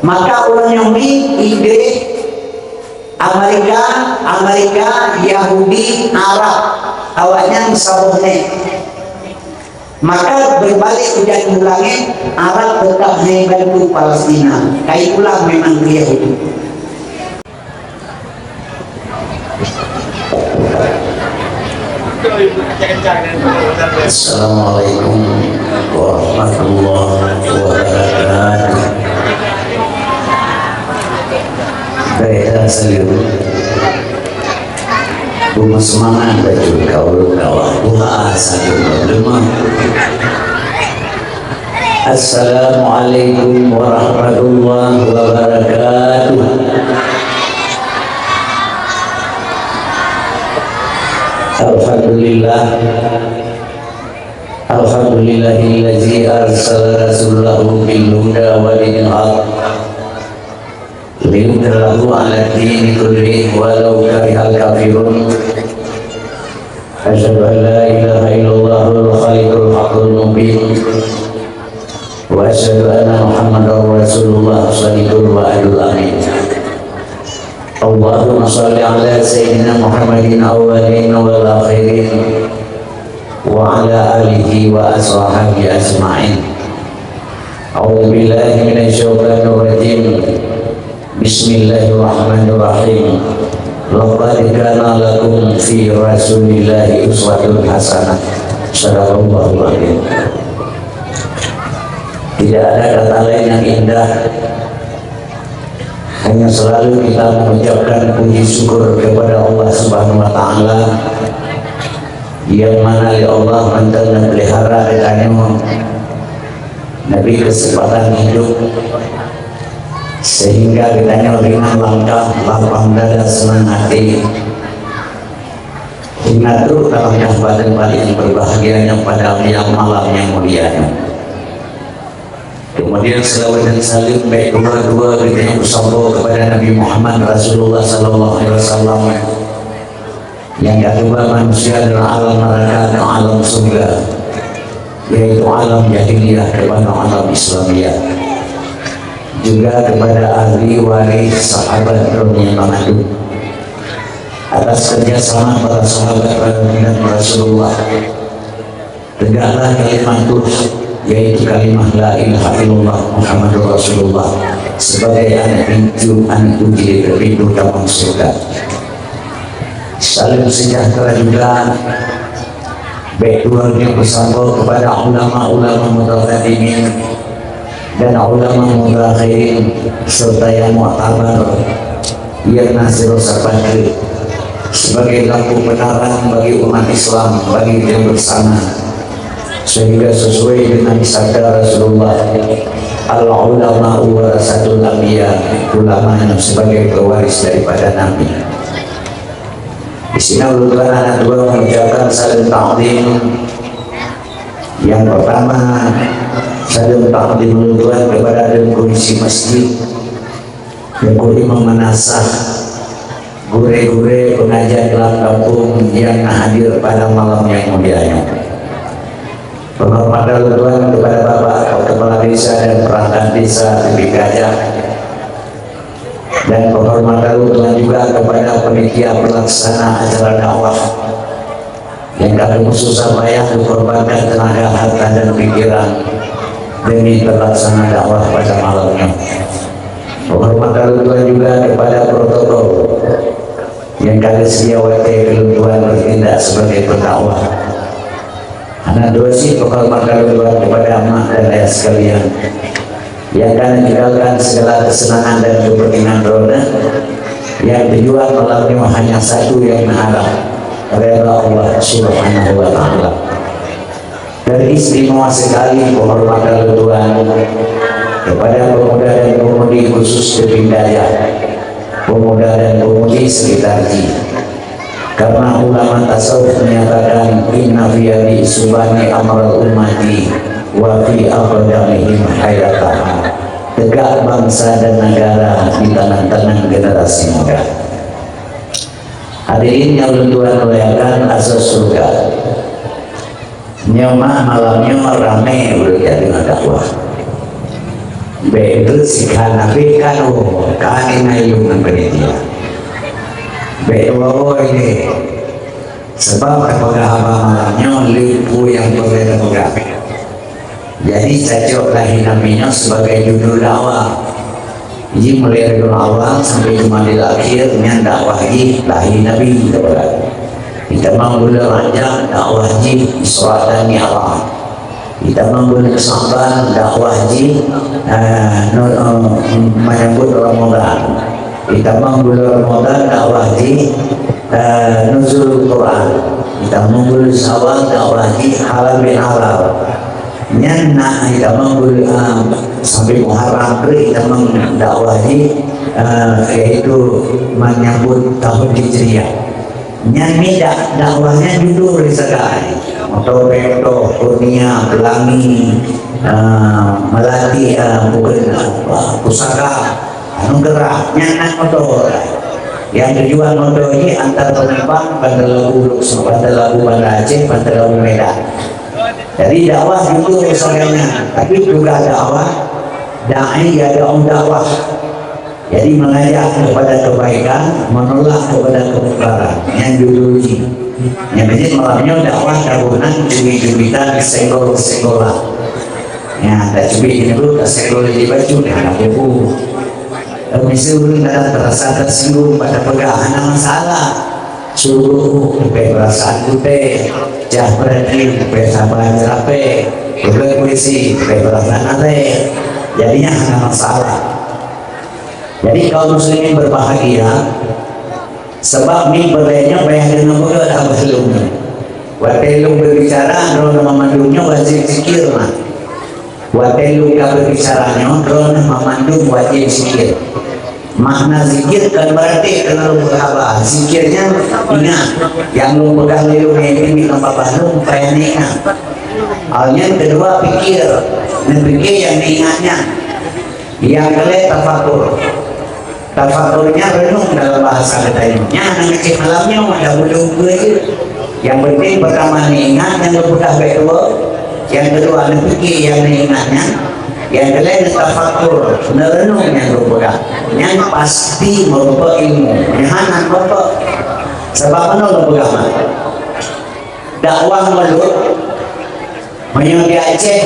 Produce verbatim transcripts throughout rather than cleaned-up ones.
Maka ureuëng Yahudi, Inggris, Amerika, Amerika, Yahudi, Arab, awaknyan saboh nyan. Maka beubalik ujeuen u langét, Arab teutap hana bantu Palestina. Kai pulang memang keu Yahudi. Assalamualaikum warahmatullahi wabarakatuh. Baik, dan salam. Beuseumangat bacut kaul kawah tuha sakeue leumah. Assalamualaikum warahmatullahi wabarakatuh. Alhamdulillah. Alhamdulillahillazi arsala rasulahu bil huda wa dinil haq. Liyudhhirahu 'alad dini kullih walau karihal kafirun. Asyhadu an la ilaha illallahul khaliqul haqqul mubin. Wa asyhadu anna Muhammadar Rasulullah shadiqul wa'dil amin. Allahumma shalli ala sayyidina Muhammadin awwalin wal akhirin. Wa ala alihi wa ashabihi ajma'in. A'udzu billahi minasy syaithanir rajim. Bismillahirrahmanirrahim. Laqad kana lakum fi Rasulillahi uswatun hasanah. Sadaqallahul adzim. Tidak ada kata lain yang indah, hanya selalu kita mengucapkan puji syukur kepada Allah Subhanahu wa Ta'ala, yang mana lé Allah mantong neupelihara geutanyoe, neubri keuseumpatan hidup, sehingga geutanyoe ringan langkah, lapang dada, seunang até, hingga trok lam dahsyat tempat yang berbahagia nyoe pada malam yang mulia nyoe. Kemudian selawat dan salam bèk dua-dua geutanyoe peusampoe kepada Nabi Muhammad Rasulullah sallallahu alaihi wasallam, nyang ka geuba manusia dari alam neraka ke alam surga, yaitu alam jahiliyah kepada alam Islamiyah. Juga kepada ahli waris sahabat Rasulullah, atas kerjasama para sahabat dan Rasulullah. Tegaklah kalimat Tuhan, yaitu kalimah la ilaha illallah Muhammadur Rasulullah, sebagai aneuk pintu, aneuk kunci dari pintu gerbang surga. Salam sejahtera juga bèk dua nyoe peusampoe kepada ulama-ulama mutaqaddimin dan ulama mutaakhirin, serta yang muktabar, yang nasir sabat sebagai lampu penerang bagi umat Islam, bagi kita bersama. Sehingga sesuai dengan sabda Rasulullah, "Al-ulama warasatul anbiya", ulama yang sebagai pewaris daripada Nabi. Di sini ulun tuan anak dua mengucapkan salam takdim. Yang pertama, salam takdim ulun tuan kepada Teungku Isi Masjid, Teungku Imam Manasah, gurée-gurée pengajar dalam kampung yang hadir pada malam yang mulia nyoe. Penghormatan ulun tuan kepada Bapak Kepala Desa dan perangkat desa Tebing Gajah. Dan penghormatan ulun tuan juga kepada panitia pelaksana acara dakwah yang ka keususah payah mengorbankan tenaga, harta, dan pikiran demi terlaksana dakwah pada malam nyoe. Penghormatan ulun tuan juga kepada protokol yang ka geuseudia watée keu ulun tuan bertindak sebagai pendakwah. Hana dua cit penghormatan ulôn kepada mak dan ayah sekalian, yang ka ninggalkan segala kesenangan dan kepentingan droeneuh, yang tujuan malam nyoe hanya satu yang meuharap, redha Allah Subhanahu wa Ta'ala. Dan istimewa sekali penghormatan ulôn kepada pemuda dan pemudi khusus Tebing Gajah, pemuda dan pemudi sekitar jih. Karena ulama tasawuf menyatakan, "Inna fi yadi subani amral ummati wa fi aqdamihim hayataha." Tegak bangsa dan negara di tangan-tangan generasi muda. Hadirin yang ulôn tuan muliakan, asoe syurga. Nyoe mah malam nyoe ramé ureuëng jak deungoe dakwah. Bék reuet sikhan habéh ka lheueh, ka hana ilôn ngon panitia. Bék woe-woe lé. Sabab tapeugah haba malam nyoe le peue nyang peureulée tapeugah. Jadi, tacok lahé Nabi nyoe sibagai judul dakwah. Jih mulai Rabiul Awal sampai Jumadil Akhir nyan dakwah jih lahé Nabi tapeugah. Ditamong buleuen Rajab dakwah jih Isra dan Mi'raj. Ditamong buleuen Sya'ban dakwah jih, eh, nu-, eh, menyambut Ramadan. Ditamong buleuen Ramadan dakwah jih, eh, nuzul Quran. Ditamong buleuen Syawal dakwah jih halal bin halal. Nyan na ditamong buleuen, eh, sampai Muharram tu ditamong dakwah jih, eh, yaitu menyambut tahun Hijriah. Nyan mi dak-, dakwah nyan judul sagai. Moto Peuet, Kurnia, Peulangi, eh, Meulati, eh, bukan, eh, Pusaka, Anugerah, nyan na moto. Nyang tujuan moto jih antar penumpang Bandar Labu, Bandar Labu Banda Aceh, Bandar Labu Medan. Jadi dakwah judul sagai nyan, tapi tugas dakwah, da'i yad'u dakwah. Jadi, mengajak kepada kebaikan, menolak kepada kemungkaran. Nyan judul jih. Nyan jih malam nyoe dakwah tabunan cubi-cubitan, senggol-senggolan. Nyan, tacubi jih dulu, tasenggol jih baju, hana bubu. Meusé ureueng kadang terasa tersinggung pada peugah, hana masalah. Suruh, leubeh perasaan gutée, jah berarti, leubeh sabar, leubeh puisi, leubeh perasaan até. Jadinya hana masalah. Jadi, kaum muslimin berbahagia, sebab mi beureueng nyoe payah deungoe beugöt haba lôn. Watée lôn berbicara, droeneuh mandum nyoe wajéb zikir na. Watée lôn ka berbicara nyoe, droeneuh mandum wajéb zikir. Makna zikir kan berarti keuneuk lôn haba. Zikir nyan ingat, nyang lôn peugah lé lôn nyan, lam babah lôn payah ingat. Hal nyan keudua pikir, neupiké nyang ingat nyan. Nyang keulhèe tafakur. Tafakur nyan reunong dalam bahasa geutanyoe. Nyan hana cit malam nyoe, ada bulu keue jeuet. Nyang penting pertama neuingat nyang geupeugah bèk tuwoe. Nyang keudua neupiké nyang neuingat nyan. Nyang keulhèe neutafakur, neureunong nyang geupeugah. Nyan pasti meureumpok ilmu. Nyan hana meureumpok. Sabab meunoe geupeugah mah. Dakwah Maulud, meunyoe di Aceh,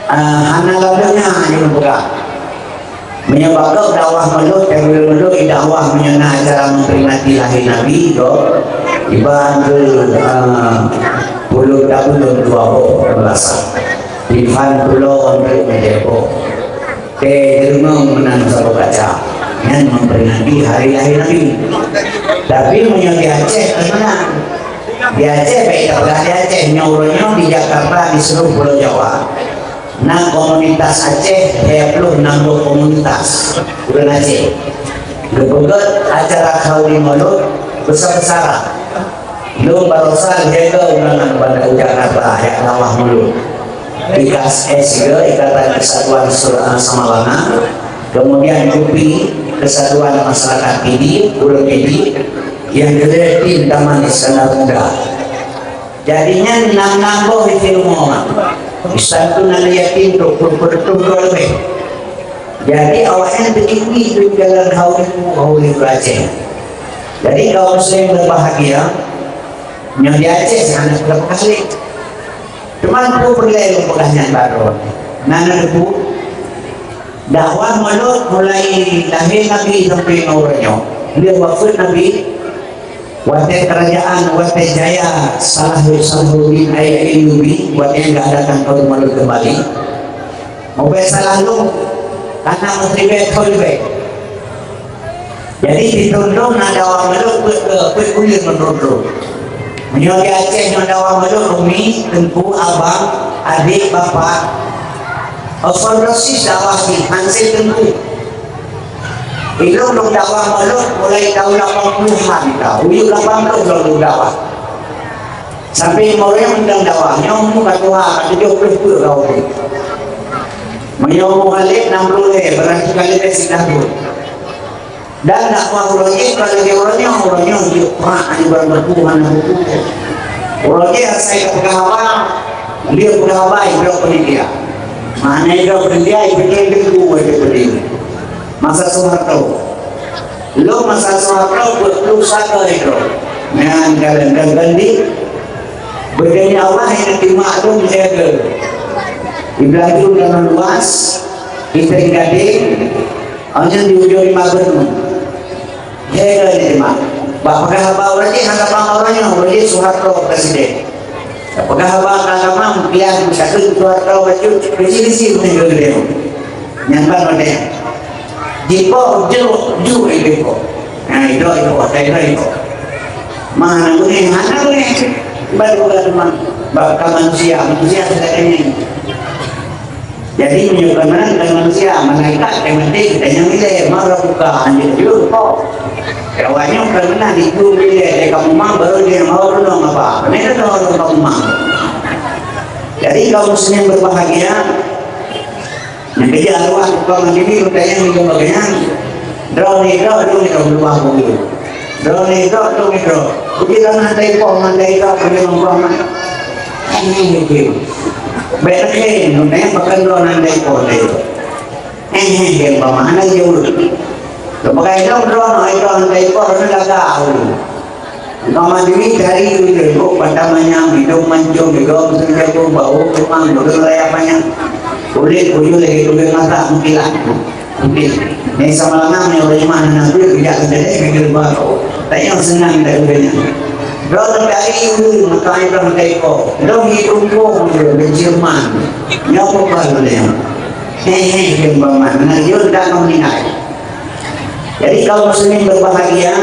ah, hana lagèe nyan nyang peugah. Meunyoe bak gob dakwah Maulud, teuh Maulud dakwah meunyoe na acara memperingati lahé Nabi, gob iban keu, ah, puluh tahun dua boh belasan. Iban pulo untuk menjebok. Teudeungoe meunan saboh kaca. Nyan memperingati hari lahir Nabi. Tapi meunyoe di Aceh, meunan. Di Aceh, baik tak pernah di Aceh, nyoe uroe nyoe di Jakarta, di seluruh Pulau Jawa. Na komunitas Aceh, tiga puluh enam boh komunitas. Ureueng Aceh. Geupeugöt acara Khauli Maulud besar-besaran. Lôn baroesa lhèe go undangan bak Jakarta, jak dakwah Maulud. I K S S juga, Ikatan Kesatuan Sur-, Samalanga. Kemudian KUPI, Kesatuan Masyarakat Pidie, ureueng Pidie, nyang keulhèe tim Taman Iskandar Muda. Jadi nyan nam-nam boh di rumoh. Santunan yatim tu peureutôh droe leubeh. Jadi awaknyan teukiek-kiek jalan Khauli, Khauli Aceh. Jadi kaum muslim berbahagia, nyoe di Aceh hana peureulèe. Teuma peue peureulèe lôn peugah nyan baroe. Na neuteupeue, dakwah Maulud mulai lahé Nabi sampai ngon uroe nyoe. Lheueh wafeuet Nabi, watèe kerajaan, watèe jaya Salah-, Salahuddin Ayyubi, watèe nyan geuadakan Khauli Maulud keumbali. Mubèk salah lôn, karena meuteubèe thôn leubeh. Jadi, di thôn droe na dakwah Maulud peuet, peuet buleuen meunurot droe. Meunyoe di Aceh nyoe dakwah Maulud, umi, teungku, abang, adék, bapak. Asal Rosis dakwah di Hansel Teungku. Ilôn lôn dakwah Maulud mulai tahun lapan puluhan ka, uyoe lapan puluh lôn dakwah. Sampai meureueng dakwah, nyoe umur ka tuha, ka tujoh puluh peuet ka uroe. Meunyoe umur Khalid enam puluh lhèe, berarti Khalid lhèe siplôh tahun. Dan dakwah uroe jih, kalau lagèe uroe nyoe, uroe nyoe jeuet prak, hana barang baku, hana buku. Uroe jih asai ka peugah haba, lheueh peugah haba, idrop panitia. Mana itu pendiai betul teungku itu berdiri. Masa Soeharto. Lo masa Soeharto betul saga itu. Nyan kalau ganti, berdiri Allah yang dimaklum saya ke. Di Belaju dalam luas, di Tenggading, hanya di ujung lima gunung. Hei, kalian terima. Bak peugah haba ureueng jih, hana bang ureueng nyoe, ureueng jih Soeharto Presiden. Peugah haba agama, pian meusyakut Soeharto bacut, kecil-kecil meunan geuh geude. Nyan ban watèe. Jipo, jok, ju, ipo. Nah, itu, ipo, itu, ipo. Mana geude, mana geude. Baru bukan teman, bak manusia, manusia sudah kenyang. Jadi, meunyoe keunan keu manusia, malaikat nyang maté, geutanyoe ilée, "Man rabbuka?" Anjeut jeuet po. Awaknyoe keunan dikeu ilée, lé kamoe mang, baru dia mau renung apa? Keunan renung kamoe mang. Jadi, kaum muslimin berbahagia, nyang keu arwah tukang mandiri, bertanya, minta bagian. Droeneuh, droeneuh, droeneuh, droeneuh, droeneuh, droeneuh. Uji kan hana ipoh, hana ipoh, hana ipoh, hana ipoh. Eh, eh, eh. Bèk lagèe nyoe, pakon droeneuh hana ipoh, hana ipoh. Eh, eh, eh, umpama hana jeuet. Sebagai dong droeneuh, hana ipoh, hana ipoh, hana gagah. Umpama demi dari dulu, kok pada manyang, hidung mancung, hidung mancung, bau cemang, hidung raya panjang. Kulit kuyup lagi, kulit mata mengkilat. Oke. Ni sama lama ni orang rumah nak nak kulit kerja kerja deh, kerja rumah kau. Tanya senang tak kerjanya. Dong dari dulu, maka itu maka iko. Dong di kumpung, di Jerman. Nyawa apa dia? Hehe, dia umpama. Nah, dia dah kau meninggal. Jadi, kaum muslimin berbahagia,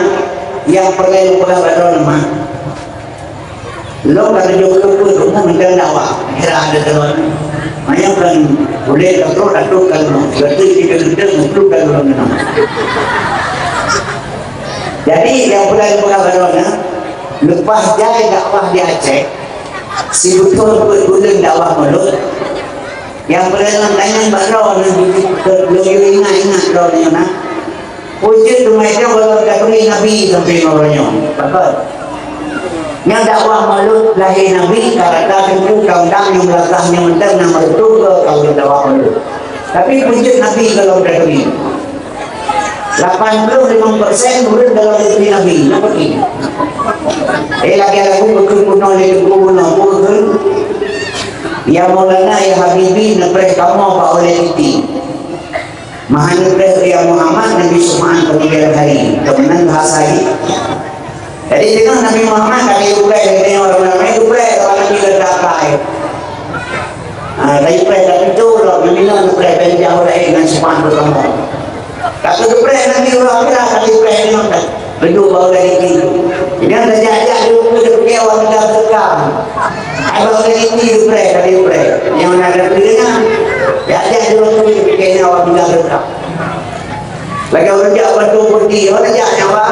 yang perlu dipegang pada nama. Lôn ka tujoh keu peue, rumoh mantong dakwah. Hira ada teulon. Manyang kan ulèe ka trok, ka trok ka lôn. Berarti kita gedeng, mutu ka lôn keunoe. Jadi, nyang peugah-peugah baroe nyan, leupah jai dakwah di Aceh, sibeutôi peuet buleuen dakwah mulod, nyang peugah lôn tanyong bak droeneuh, lôn yue ingat-ingat droeneuh na. Peue jeuet teuma nyoe gohlom ka turi Nabi sampoe ngon uroe nyoe? Pakon? Nyoe dakwah mulod lahé Nabi, ka rata teungku ka undang nyang meulakah nyoe mantong na meureutôh keu ka ulôn dakwah mulod. Tapi peue jeuet Nabi gohlom ka turi? Lapan puluh lima persen ureueng gohlom ka turi Nabi. Napa ki? Eh, lagèe lagu beukeuh bunoe lé teungku bunoe, peue kheun? Ya Maulana, ya Habibi, neupreh kamoe bak ulèe liti. Meuhana preh ya Muhammad, Nabi Subhan kemudian hari. Keunan bahasa ini. Jadi, dengan Nabi Muhammad, kami upreh, kami orang ramai upreh, kalau Nabi berdakai. Ah, tapi upreh, tapi tu, loh, Nabi Nuh upreh, dan jauh lain dengan Subhan bersama. Tapi upreh, Nabi orang kira, kami upreh, Nabi Muhammad. Beudôh bak ulèe liti. Nyan tajak-jak di ruku, jipike awak tinggai teuka. Ai bak ulèe liti, upreh, ka diupreh. Nyang na geupeue deungon. Jak-jak di ruku, jipike nyan awak tinggai teuka. Lagèe ureueng jak bantu peuti, awak tajak nyan, Pak.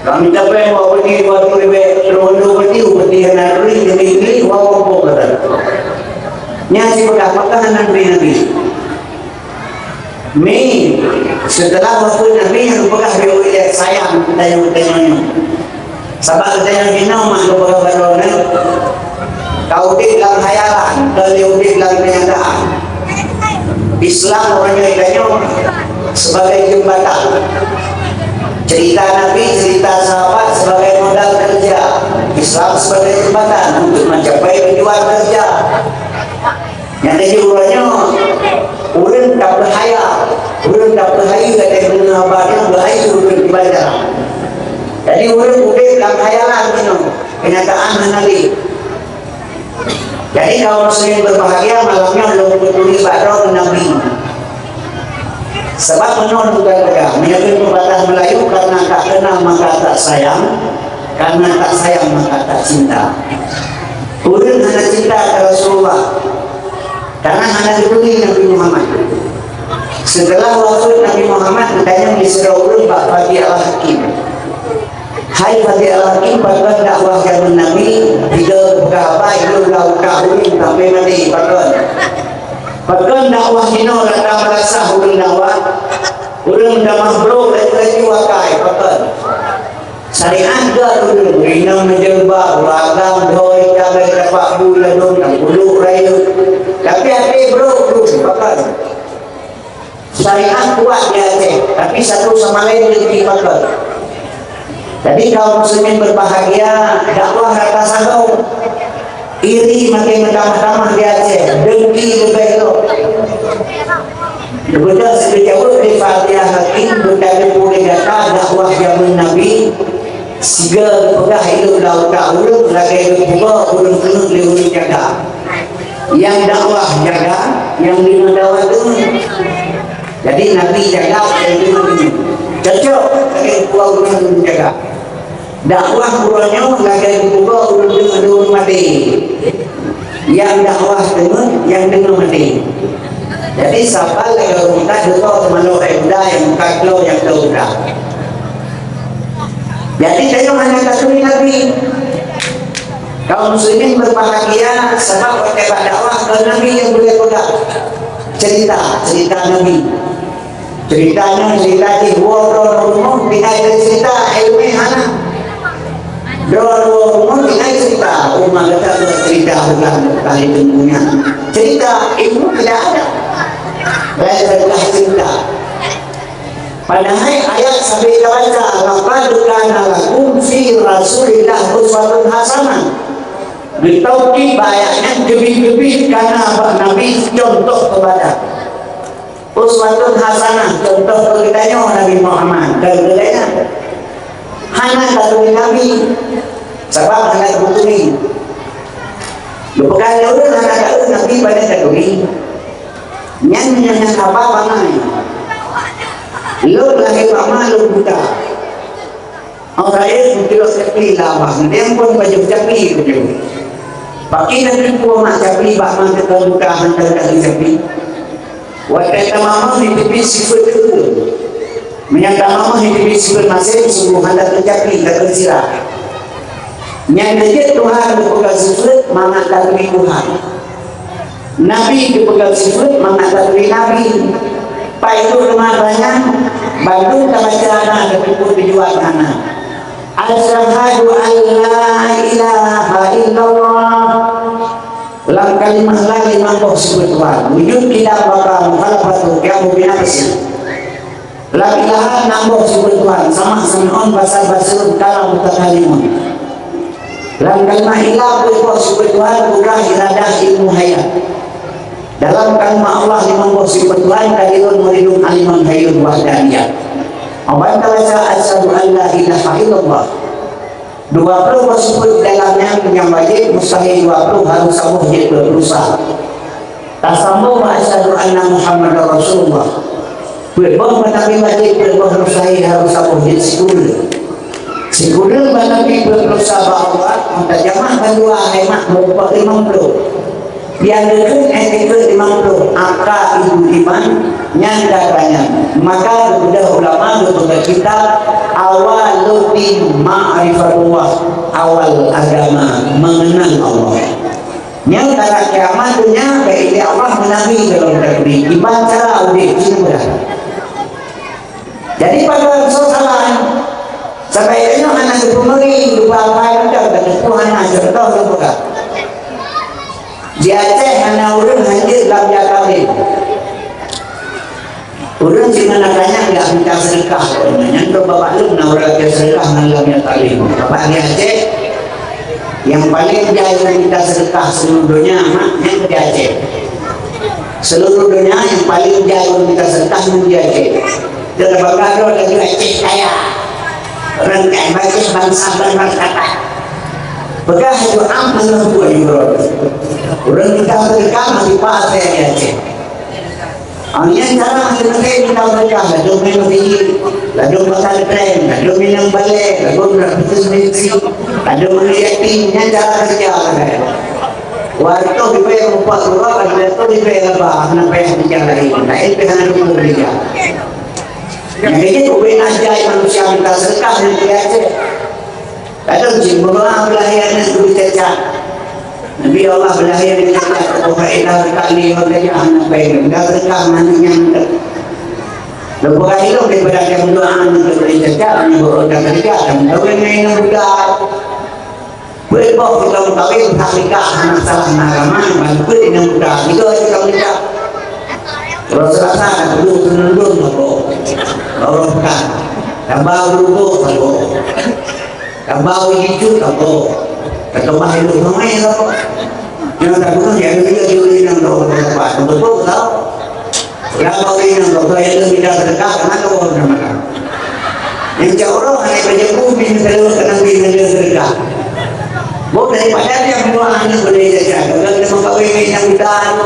Kami tapeubuet peuti, bantu ribèe, terus bantu peuti, peuti hana turi, jadi peuti, wah, wah, wah, kata. Nyan sipeugah, maka hana turi Nabi. Mi, seuteulah wafeuet Nabi nyang geupeugah lé ulèe sayang geutanyoe-geutanyoe nyoe. Sabab geutanyoe jinoe mak geupeugah baroe nyoe, ka udép lam khayalan, ka lé udép lam keunyataan. Islam uroe nyoe geutanyoe sebagai jeumbatan. Cerita Nabi, cerita sahabat sebagai modal kerja. Islam sebagai jembatan untuk mencapai tujuan kerja. Nyang lagèe uroe nyoe, ureueng tapeuhayal, ureueng tapeuhayal, watèe deungö haba nyoe beuhayal ureueng ibadah. Jadi, ureueng udép lam khayalan nyoe, keunyataan hana lé. Jadi, kaum muslimin berbahagia, malam nyoe lôn peuturi bak droeneuh Nabi. Sabab meunoe bukan peugah, meunyoe peubatas Melayu, karena tak kenal maka tak sayang, karena tak sayang maka tak cinta. Ureueng hana cinta keu Rasulullah, karena hana geuturi Nabi Muhammad. Seuteulah wafeuet Nabi Muhammad, geutanyong di sidroe ureueng bak Fadil Al-Hakim. Hai Fadil Al-Hakim, pakon dakwah jameun Nabi, tiga peugah haba, ilôn lam utak ureueng sampai maté, pakon? Pakon dakwah jinoe rata meulasah ureueng dakwah? Ureueng damah brok laju-laju akai, pakon? Syariat gèt ureueng, inong meujilbab, ureueng agam, doi, tabai, tapak bu, ladôm, dan kuluk rayeuk. Tapi até brok tu, Syariat kuat di Aceh, tapi satu sama lain dengki pakon. Jadi kaum muslimin berbahagia, dakwah rata sagoe. Iri makin meutamah-tamah di Aceh, dengki leubeh lom. Beudôh sibeujaweueb lé Fatihah Hakim, beuteupeue lé gata dakwah jameun Nabi, sigoe geupeugah ilôn lam utak ulôn lagèe geupeugah ulôn keuneuk lé ulôn jaga. Nyang dakwah jaga, nyang deungoe dakwah deungoe. Jadi Nabi jaga, nyang deungoe deungoe. Cocok lagèe geupeugah ulôn jaga. Dakwah uroe nyoe lagèe geupeugah ureueng deungoe-deungoe maté. Nyang dakwah deungoe, nyang deungoe maté. Jadi saban lagèe ureueng muda deungoe teumanoe hai muda nyang ka klo nyang klo muda. Jadi tanyoe hana taturi Nabi. Kaum muslimin berbahagia sabab watèe bak dakwah kon Nabi nyang beulèe peugah. Cerita, cerita Nabi. Cerita nyoe cerita jih, woe droeneuh rumoh tinggai cerita, ileumèe hana. Droeneuh rumoh tinggai cerita, uma gata cerita bukan kali dunia. Cerita ilmu tidak ada. Belajarlah cerita. Padahai ayat sabe tabaca, "Laqad kana lakum fi Rasulillah uswatun hasanah." Geutaukid bak ayat nyan, keubiet-keubiet kana bak Nabi contoh teubaca. Uswatun hasanah, contoh keu geutanyoe Nabi Muhammad, keu geutanyoe. Hana taturi Nabi, sabab hana taturi. Geupeugah lé ureueng hana taturi Nabi, pane taturi. Nyan, nyan, nyan haba bangai. Lôn lahé bak ma lôn buta. Awak laén meutilok capi lam babah, neudeungon bajèe capi keudéh. Pakri na teupeu mak capi bak ma teuka buta hana teuka capi. Watèe tamamah di tepi sifeuet ureueng. Meunyoe tamamah di tepi sifeuet maséng, sunggoh hana teuka capi, teuka sira. Nyan jeuet Tuhan geupeugah sifeuet mangat taturi Tuhan. Nabi geupeugah sifeuet mangat taturi Nabi. Pai lôn teuma banyak, bandum tabaca na, tapi pun tujuan hana. Asyhadu an la ilaha illallah. Lam kalimah la limong boh sifeuet Tuhan. Wujud, qidam, baqa, mukhalafatu, qiyamu binafsi. Lam ilaha nam boh sifeuet Tuhan, sama', sami'un, basar, basirun, kalam, mutakalimun. Lam kalimah ilah peuet boh sifeuet Tuhan, kudrah, iradah, ilmu, hayat. Dalam kalimah Allah limong boh sifeuet Tuhan, qadirun, muridun, alimun, hayyun, wahdaniyah. Aban tabaca asyhadu an la ilaha illallah. Dua ploh boh sifeuet di dalam nyan nyang wajéb, mustahil dua ploh, harôh saboh jeuet dua ploh sa. Tasambông bak asyhadu anna Muhammadar Rasulullah. Peuet boh bak Nabi wajéb, peuet boh mustahil, harôh saboh jeuet sikureueng. Sikureueng bak Nabi, peuet ploh sa bak Allah, meutajamah bandua hai mak meureumpok limong ploh. Nyang geukheun eh geukheun limong ploh, aqaidul iman, nyan ka tanyang. Maka geubeudôh ulama geupeugah kitab Awaluddin Ma'rifatullah, awal agama mengenal Allah. Nyan tanda kiamat donya, bèk ilèe Allah meunari dalam takdir. Iban cara udép cit mudah. Jadi, pakon soe salah? Sabai tanyoe hana geupeumeuri, geupeuapai mantong, tapi Tuhan hana contoh geupeugah. Di Aceh hana ureueng hanjeuet lam ya taklim. Ureueng sinan tanyong jak mita seudeukah, nyan keu babah lôn na ureueng jak seudeukah ngon lam ya taklim. Babah di Aceh, nyang paleng jai ureueng mita seudeukah seuluruh donya, mak, nyan di Aceh. Seuluruh donya nyang paleng jai ureueng mita seudeukah nyan di Aceh. Teutabangga droe lagèe Aceh kaya. Ureueng kaya Aceh bansa bermartabat. Peugah doa meunurot buet droe. Ureueng mita seudeukah mati pahat di Aceh. Nyan cara maté-maté mita seudeukah, ladôm meuseujid, ladôm pesantren, ladôm inong balè, ladôm beureusih, ladôm aneuk yatim, nyan cara keureuja. Watèe jibèe meupat uroe, watèe jibèe laba, hana payah meujalan laén. Laén pih hana teupeu meujalan. Nyang keu jih ubé na jai manusia mita seudeukah nyang keu Aceh. Kadang jih meudoa beulahé aneuk geuh cacat. Nabi Allah beulahé aneuk cacat, oh, faedah taklim, faedah aneuk baik. Mita seudeukah aneuk nyan. Leubeh baik lom daripada meudoa aneuk geuh cacat, aneuk geuh ka keureuja, dan kawin ngon inong budak. Peuet boh sikon kawin, hak nikah hana salah, na agama, ban peuet inong buda, tiga sikon nikah. Uroe Selasa ka duek keuneuk lôn saboh. Uroe Pekan. Ka ba u Lubok saboh. Ka ba u Jicut saboh. Ka keumah ilôn nyoe saboh. Nyang ka guna nyang lôn lôn lôn nyang lôn lôn saboh. Beutôi tau. Uroe Senin nyang lôn lôn lôn pindah seudeukah, ka na saboh. Nyang cak uroe hana pajoh bumi meuseuleueng keunong bumi seudeukah. Boh daripada nyang dua aneuk boleh jajan, kalau teuma kawin nyang muda,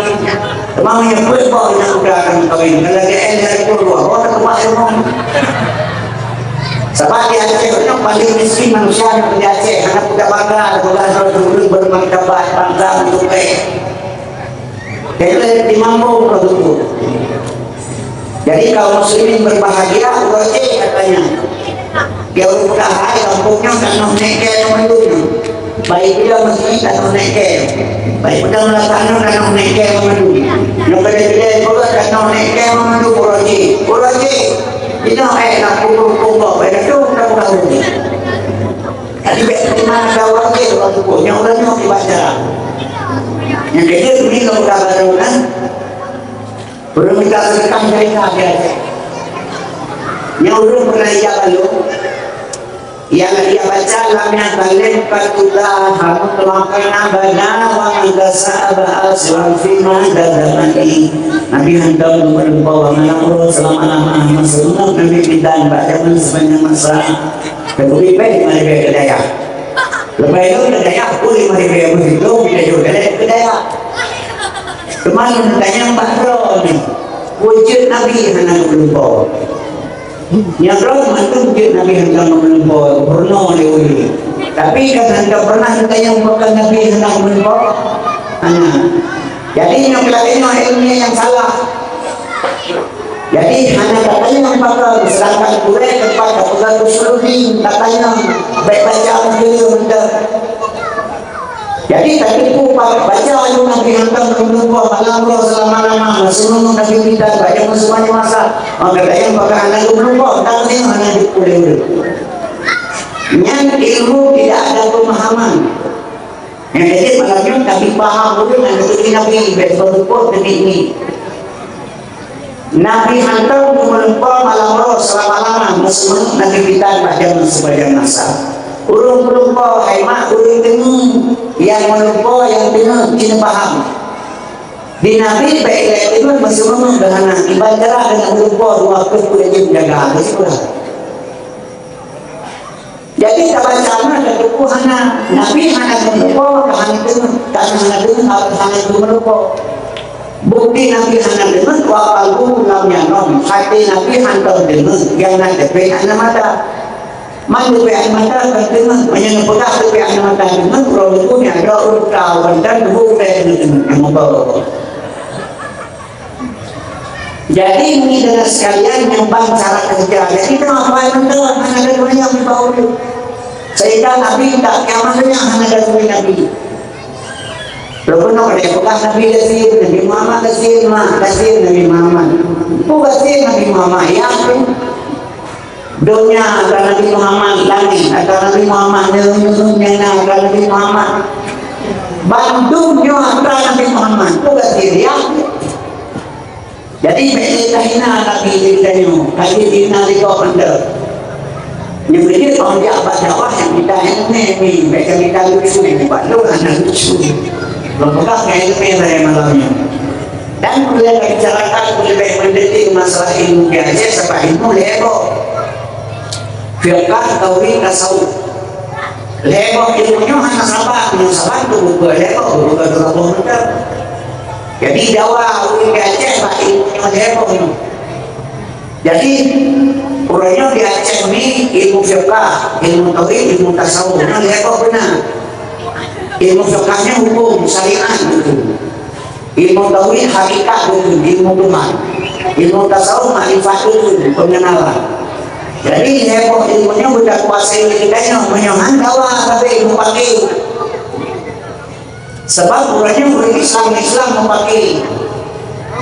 teuma nyang peuet boh nyang muda akan kawin. Kalau G L dari puluh dua, boh tak teuma ilmu. Sabab di Aceh nyoe paling miskin manusia nyang di Aceh, hana peugah bangga, peugah droe ureueng bermartabat, bangsa meutukai. Jadi, di Mambo, Pak Guru. Jadi, kaum muslimin berbahagia, uroe jih katanya. Dia ureueng peugah hai, kampung nyoe tanoh nèk kèe mandum. Baik dia muslimin tanoh nèk kèe. Baik dia meulasan nyoe tanoh nèk kèe mandum. Nyoe pada dia juga tanoh nèk kèe mandum uroe jih. Uroe jih. Inoe, eh, nak pukul-pukul, eh, tu tak tahu. Jadi, bèk terima ada orang lain, orang tu pun. Nyang orang nyoe dibaca. Nyang ketiga, tu ni kalau dah baru, kan? Ureueng mita seudeukah jari ka biasa. Nyang ureueng peureulèe ia balok, nyang ia baca, "Lam yadhlim fatudahanu, wa man tasa'aba aswan fi ma dazamani." Nabi hantom meulumpoe malam uroe seulama-lama, meuseumeuet Nabi bidan bak jameun sepanjang masa. Teupeubit bèk lima ribèe keu dayah. Leupah ilôn keu dayah, pun lima ribèe meusiplôh, kita jeuet keu dayah. Teuma lôn tanyong bak droeneuh, peue jeuet Nabi hana geumeulimpôh? Nyan droe mandum jeuet Nabi hana geumeulimpôh, peurunoe lé ulèe. Tapi kan hana pernah tanyong pakon Nabi hana geumeulimpôh? Hana. Jadi, nyoe lagèe nyoe ilmu nyang salah. Jadi, hana tatanyong pakon, seudangkan gurèe teumpat tapeugah usuluddin, tatanyong, bèk baca meukeue mantong. Jadi, tateupeue pa-, baca ilmu Nabi hantom geumeulimpôh malam uroe seulama-lama, meuseumeuet Nabi bidan bak jameun sepanjang masa, maka tatanyong pakon hana geumeulimpôh, dan hana jeuet puléh ureueng. Nyan ilmu tidak ada pemahaman. Nyang jadi malam nyoe Nabi paham ulôn nyang geuteupeue Nabi, bèk beureumpok keu nit-nit. Nabi hantom geumeulimpôh malam uroe seulama-lama, meuseumeuet Nabi bidan bak jameun sepanjang masa. Ureueng meulumpoe hai mak ureueng teungeut, nyang meulumpoe nyang teungeut jeuet paham. Di Nabi bèk ilèe teungeut meuseumeuet geuhana, iban cara deungon meulumpoe dua ploh peuet jeuem jaga, beutôi. Jadi, tabaca na tateupeue hana, Nabi hana geumeulimpôh, ka hana deungon, ka hana deungon, ka hana geumeulimpôh. Bukti Nabi hana deungon, wa qalbuhu lam yaghnam, até Nabi hantom deungon, nyang na teupéh aneuk mata. Man teupéh aneuk mata kon deungon, meunyoe neupeugah teupéh aneuk mata deungon, uroe Minggu nyan droe ureueng ka wan dan tuboh udép deungon, nyang meubawa. Jadi, ini dengan sekalian nyumbang cara kerja. Jadi, kenapa itu hana ada dunia di bawah itu? Sehingga Nabi tak kiamat dunia hana ada dunia Nabi. Lalu pernah ada yang pegang Nabi Nasir, Nabi Muhammad Nasir, Mak Nasir, Nabi Muhammad. Bukan Nasir Nabi Muhammad, ya. Donya atra Nabi Muhammad, langét atra Nabi Muhammad, neuen-neuen nyang na atra Nabi Muhammad. Bandum nyoe atra Nabi Muhammad, peue ka siriah. Jadi, bèk lé tahina Nabi di tanyoe, ka jihina lé gob mantong. Nyoe jeuet bang jak bak dakwah nyang mita ileumèe, bèk ka mita lucu, bak lôn hana lucu. Lôn peugah ngon ileumèe lagèe malam nyoe. Dan peue nyang tabicarakan leubeh meudetik masalah ilmu biasa, sabab ilmu lhèe boh. Fiqah, tauhid, tasawuf. Lhèe boh ilmu nyoe hana saban, nyoe saban tu buku lhèe boh, buku ka saboh mantong. Jadi, dawa ureueng di Aceh bak ilmu nyoe lhèe boh nyoe. Jadi, ureueng nyoe di Aceh ni ilmu fiqah, ilmu tauhid, ilmu tasawuf, nyoe lhèe boh beuna. Ilmu fiqah nyoe huköm, syariat, huköm. Ilmu tauhid hakikat beutôi, ilmu Tuhan. Ilmu tasawuf makrifat beutôi, pengenalan. Jadi, lhèe boh ilmu nyoe beuta kuasai lé geutanyoe, meunyoe han dawa sabe ilmu paké. Sabab ureueng nyoe ureueng Islam, Islam meupaké.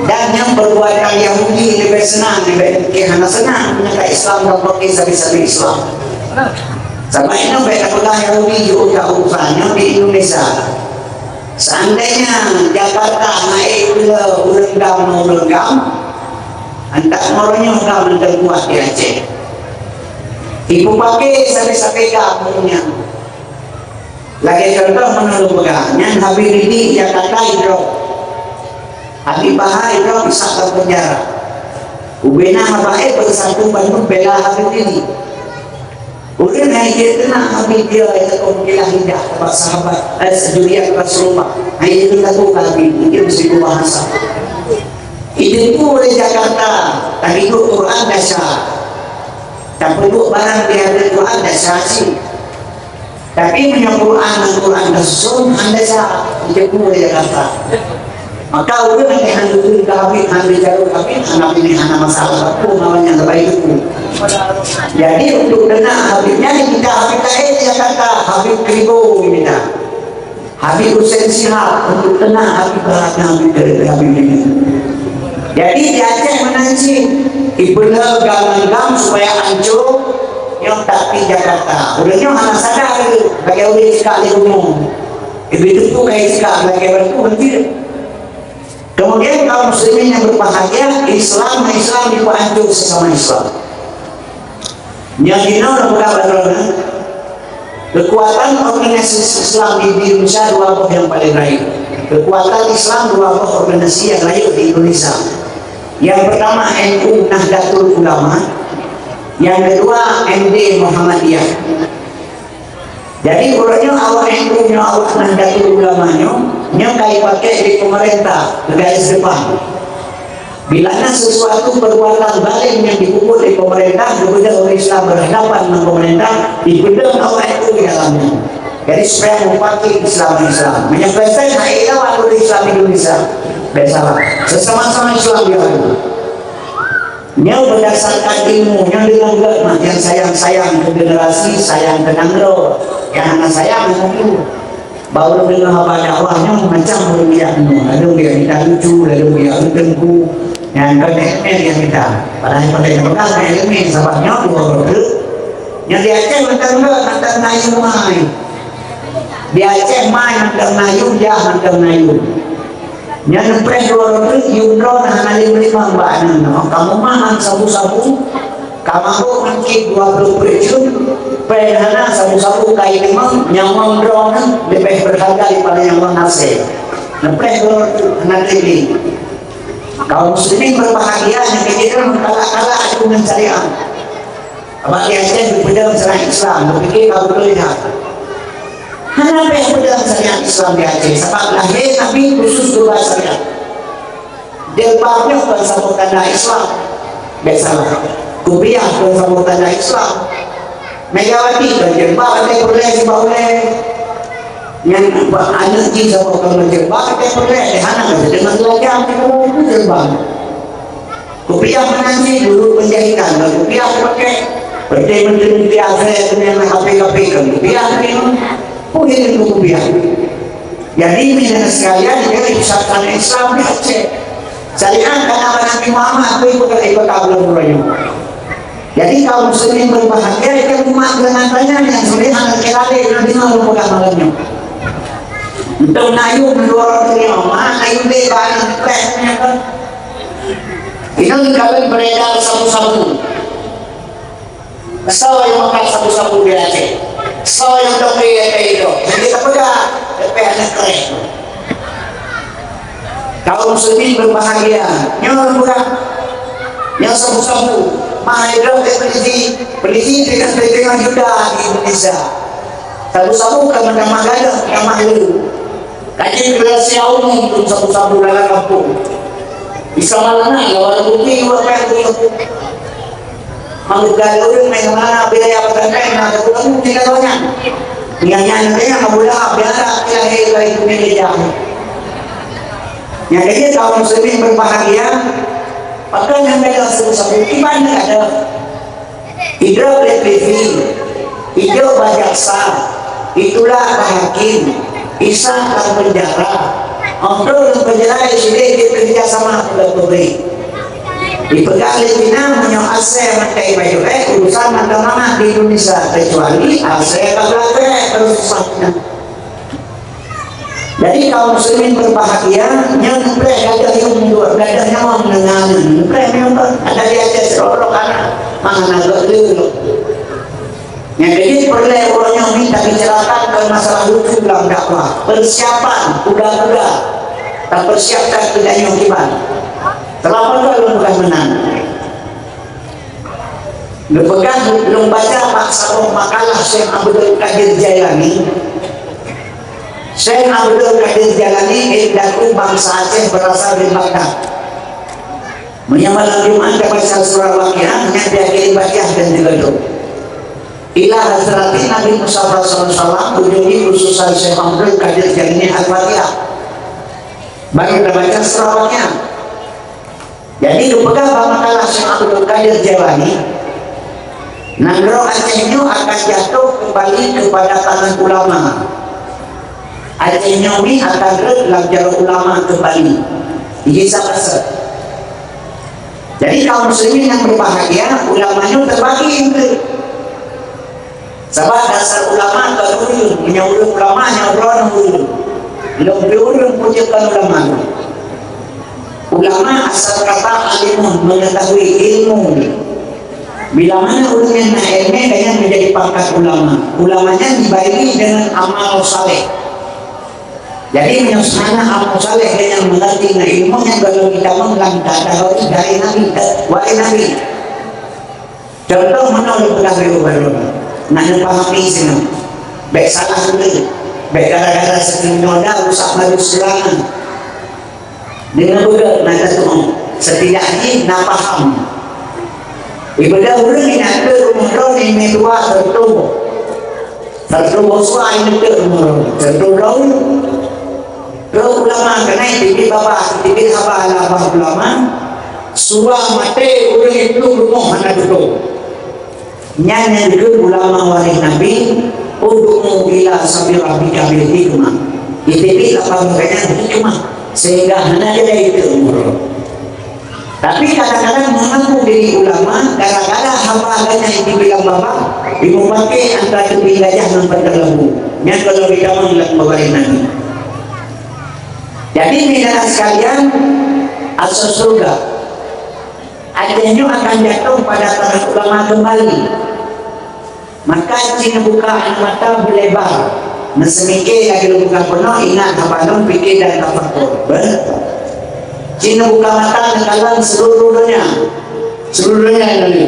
Dan nyang perbuatan Yahudi leubeh seunang, leubeh, eh, hana seunang, meunyoe ka Islam dan paké sabe-sabe Islam. Sabab inoe bèk tapeugah Yahudi jeuet ka urusan nyoe di Indonesia. Seandainya Jakarta naik ke ureueng GAM ngon ureueng GAM, Antak meureunyuh ka mantong kuat di Aceh. Ibu pakai sabe-sabe ka ureuëng nyan. Lagée contoh meunan lôn peugah, nyan Habib Ridik Jakarta idrob. Habib Bahar idrob, Ishak lam penjara. Ubena haba ék beusatu bandum bela Habib Ridik. Ureuëng hai jeuet keunan Habib dia, ya, kong kilah lidah bak sahabat, eh, Juliet Rasulullah. Hai jeuet keunan Habib, mungkin meusigoe bahasa. Itu pun di Jakarta, tapi itu Quran dasar. Tapi itu barang di Quran dasar sih. Tapi meunyoe Quran ngon Quran tasusun, hana sa jeuet keu Jakarta. Maka ureuëng nyang hana geuteuka Habib, hana jaroe Habib, hana ini hana masalah, peue namanya lebai itu. Jadi untuk keunan Habib nyan, minta Habib laén di Jakarta, Habib Kribo minta. Habib Hussein Shihab, untuk keunan Habib Barat, Habib dari Habib ini. Jadi di Aceh meunan cit, ipeuleueh gam-gam supaya ancô, nyoe tapi Jakarta. Ureuëng nyoe hana sadar lé, bagi ureuëng cekak lé gunong. Ibi teupeu kai cekak lagée batu hancô. Kemudian kaum muslimin yang berbahagia, Islam, Islam dipeuancô sesama Islam. Nyang jinoe na peugah bak droeneuh, kekuatan organisasi Islam di, di Indonesia dua boh yang paling rayeuk. Kekuatan Islam dua boh organisasi yang rayeuk di Indonesia. Yang pertama N U Nahdlatul Ulama, yang kedua M D Muhammadiyah. Jadi uroe nyoe awak N U nyoe, awak Nahdlatul Ulama nyoe, nyoe ka jipakai lé pemerintah keu garis depan. Bila na sesuatu perbuatan zalim nyang jipeubuet lé pemerintah, geubeudôh ureuëng Islam berhadapan ngon pemerintah, jipeudong awak N U di dalam nyan. Jadi supaya mupaki Islam-Islam. Meunyoe Kristen hana lawan ureuëng Islam Indonesia, biasalah. Sesama-sama Islam dia. Nyoe berdasarkan ilmu, nyoe deungon geuh mah, nyang sayang-sayang keu generasi, sayang keu nanggroe, nyang hana sayang hana ilmu. Baru deungon haba dakwah nyoe macam ureuëng jak nyoe, lalu dia minta lucu, lalu dia teungku, nyang kon ék-ék dia minta. Padahai pandai peugah ngon ilmu, sabab nyoe dua ureuëng. Nyang di Aceh mantong geuh, mantong na yum mai. Di Aceh mai mantong na yum, jak mantong na yum. Nyan preh dua ratus yum droe na hana lé meulimong bak aneuk nyoe. Kamoe makan sabu-sabu, ka mabök mungkin dua puluh peuet jeuem, preh hana sabu-sabu kai limong, nyawöng droe na leubeh berharga daripada nyawöng asée. Neupreh dua ratus hana lé. Kaum muslimin berbahagia nyang keu jih meukalak-kalak aturan syariat. Bak di Aceh geupeudong syariat Islam, geupike ka beutôi that. Hana payah peudong syariat Islam di Aceh, sabab lahé Nabi khusus geuba syariat. Jilbab nyoe kon saboh tanda Islam. Biasalah, kupiah kon saboh tanda Islam. Megawati kon jilbab, até peureulée sibak ulée. Nyan bak aneuk jih saboh kon jilbab, até peureulée, hana meusidang lagée jilbab. Kupiah meunan cit dulu penjahitan, dan kupiah pakai. Penting-penting kupiah saya kena H P K P kan. Kupiah ni, oh, ini kupiah. Jadi, minang sekalian, dia ucapan Islam di Aceh. Syariat karena Nabi Muhammad tu ikut ikut belum berani. Jadi, kaum muslimin berbahagia, dia umat dengan tanya yang sudah anak kelale Nabi Muhammad pegang malamnya. Untuk nayung dua orang dunia, mana nayung deh, barang, teh, kan? Inong kawin beredar sabu-sabu. Soe nyang makan sabu-sabu di Aceh? Soe nyang toke di Aceh itu? Jadi tapeugah, leupah aneuk kréh. Kaum muslimin berbahagia. Nyoe peugah, nyoe sabu-sabu. Mahai droe di polisi, polisi dengan setengah juta di Indonesia. Sabu-sabu ka meutamah gadôh, tamah lé. Ka jeuet keu rahasia umum keu sabu-sabu lam kampung. Bisa malam na lawan bukti dua payah tu. Mangga ureueng main mana bila ya pakai main na satu kampung kita banyak. Yang yang nanti yang mula biasa kita hei baik punya dia. Yang ketiga kaum muslimin berbahagia. Pakai yang ada sabu-sabu iban ada. Idrob lé P V, ijok bak jaksa, itulak bak hakim, isah lam penjara. Óh trok lam penjara, sideh jeuet keureuja sama peugah pabrik. Ipeugah lé Cina, meunyoe asai mantong bacut ék, urusan mantong mangat di Indonesia, kecuali asai ka beulagée, terus susah. Jadi kaum muslimin berbahagia, nyan preh gadoh nyang dua, gadoh nyawöng deungon preh nyang dua. Ada di Aceh seorang anak, mana nak le. Nyang keuneuk peureulée uroe nyoe minta bicarakan keu masalah lucu lam dakwah. Persiapan kuda-kuda. Tapersiapkan keu ganyong kiban. Seulamat lôn bukan menang. Geupeugah lôn baca bak saboh makalah Syekh Abdul Qadir Jailani. Syekh Abdul Qadir Jailani indatu bansa Aceh, berasal dari Baghdad. Meunyoe malam Jumat tabaca surah Waqiah, nyan di akhé Fatihah dan digeudong. Ila hadratin Nabi Mustafa sallallahu alaihi wasallam, ujong jih khususan Syekh Abdul Qadir Jailani Al-Fatihah. Baru tabaca surah Waqiah. Jadi, geupeugah bak makalah Syekh Abdul Qadir Jailani, nanggroe Aceh nyoe akan jatuh kembali kepada tangan ulama. Aceh nyoe mi akan rhot lam jaroe ulama kembali. Iji sapeue? Jadi, kaum muslimin yang berbahagia, ulama nyoe terbagi enteuk. Sabab dasar ulama kon ureueng, meunyoe ureueng ulama nyoe droeneuh ureueng. Lôn pi ureueng peue jeuet kon ulama. Ulama asal kata alimun, mengetahui ilmu. Bila mana ureueng nyang na ilmu, dan nyan menjadi pangkat ulama. Ulama nyan dibarengi dengan amal saleh. Jadi, meunyoe hana amal saleh, dan nyan mengerti na ilmu nyan, kalau kita mengulang kata dari Nabi, wahai Nabi. Contoh meunan lôn peugah lé uroe nyoe, na neupahami singoh. Bék salah teupeue, bék gara-gara seukeunong da rusak baru seulangan. Deungon beugét na teutu'oh, seuti jih na paham. Ibadah ureueng ingat keu rumoh droe nyan meutuah teutu'oh. Teutu'oh boswa ingat keu rumoh droe, teutu'oh droe. Keu ulama keunoe teubiet babah, teubiet haba lam babah ulama, sura maté ureueng nyang plueng rumoh hana tutoe. Nyan nyang dikheun ulama waréh Nabi, "Ud'u ila sabili rabbika bil hikmah." Iteubiet lam babah gobnyan hikmah, sehingga hana jadai teuh umur. Tapi kadang-kadang mengaku diri ulama, gara-gara haba gobnyan di bilang babah, dimupaké antara teubiet gajah ngon pantai lembu. Nyan kalau ditamong lam peugah Nabi. Jadi, saudara sekalian, asoe syeuruga, Aceh nyoe akan jatuh pada tangan ulama kembali. Maka, ci neubuka aneuk mata beulebar, neuseumiké lagée lôn peugah bunoe, ingat haba lôn, pike dan tafakur. Beuh. Ci neubuka mata neukalon seuluruh donya. Seuluruh donya lalu.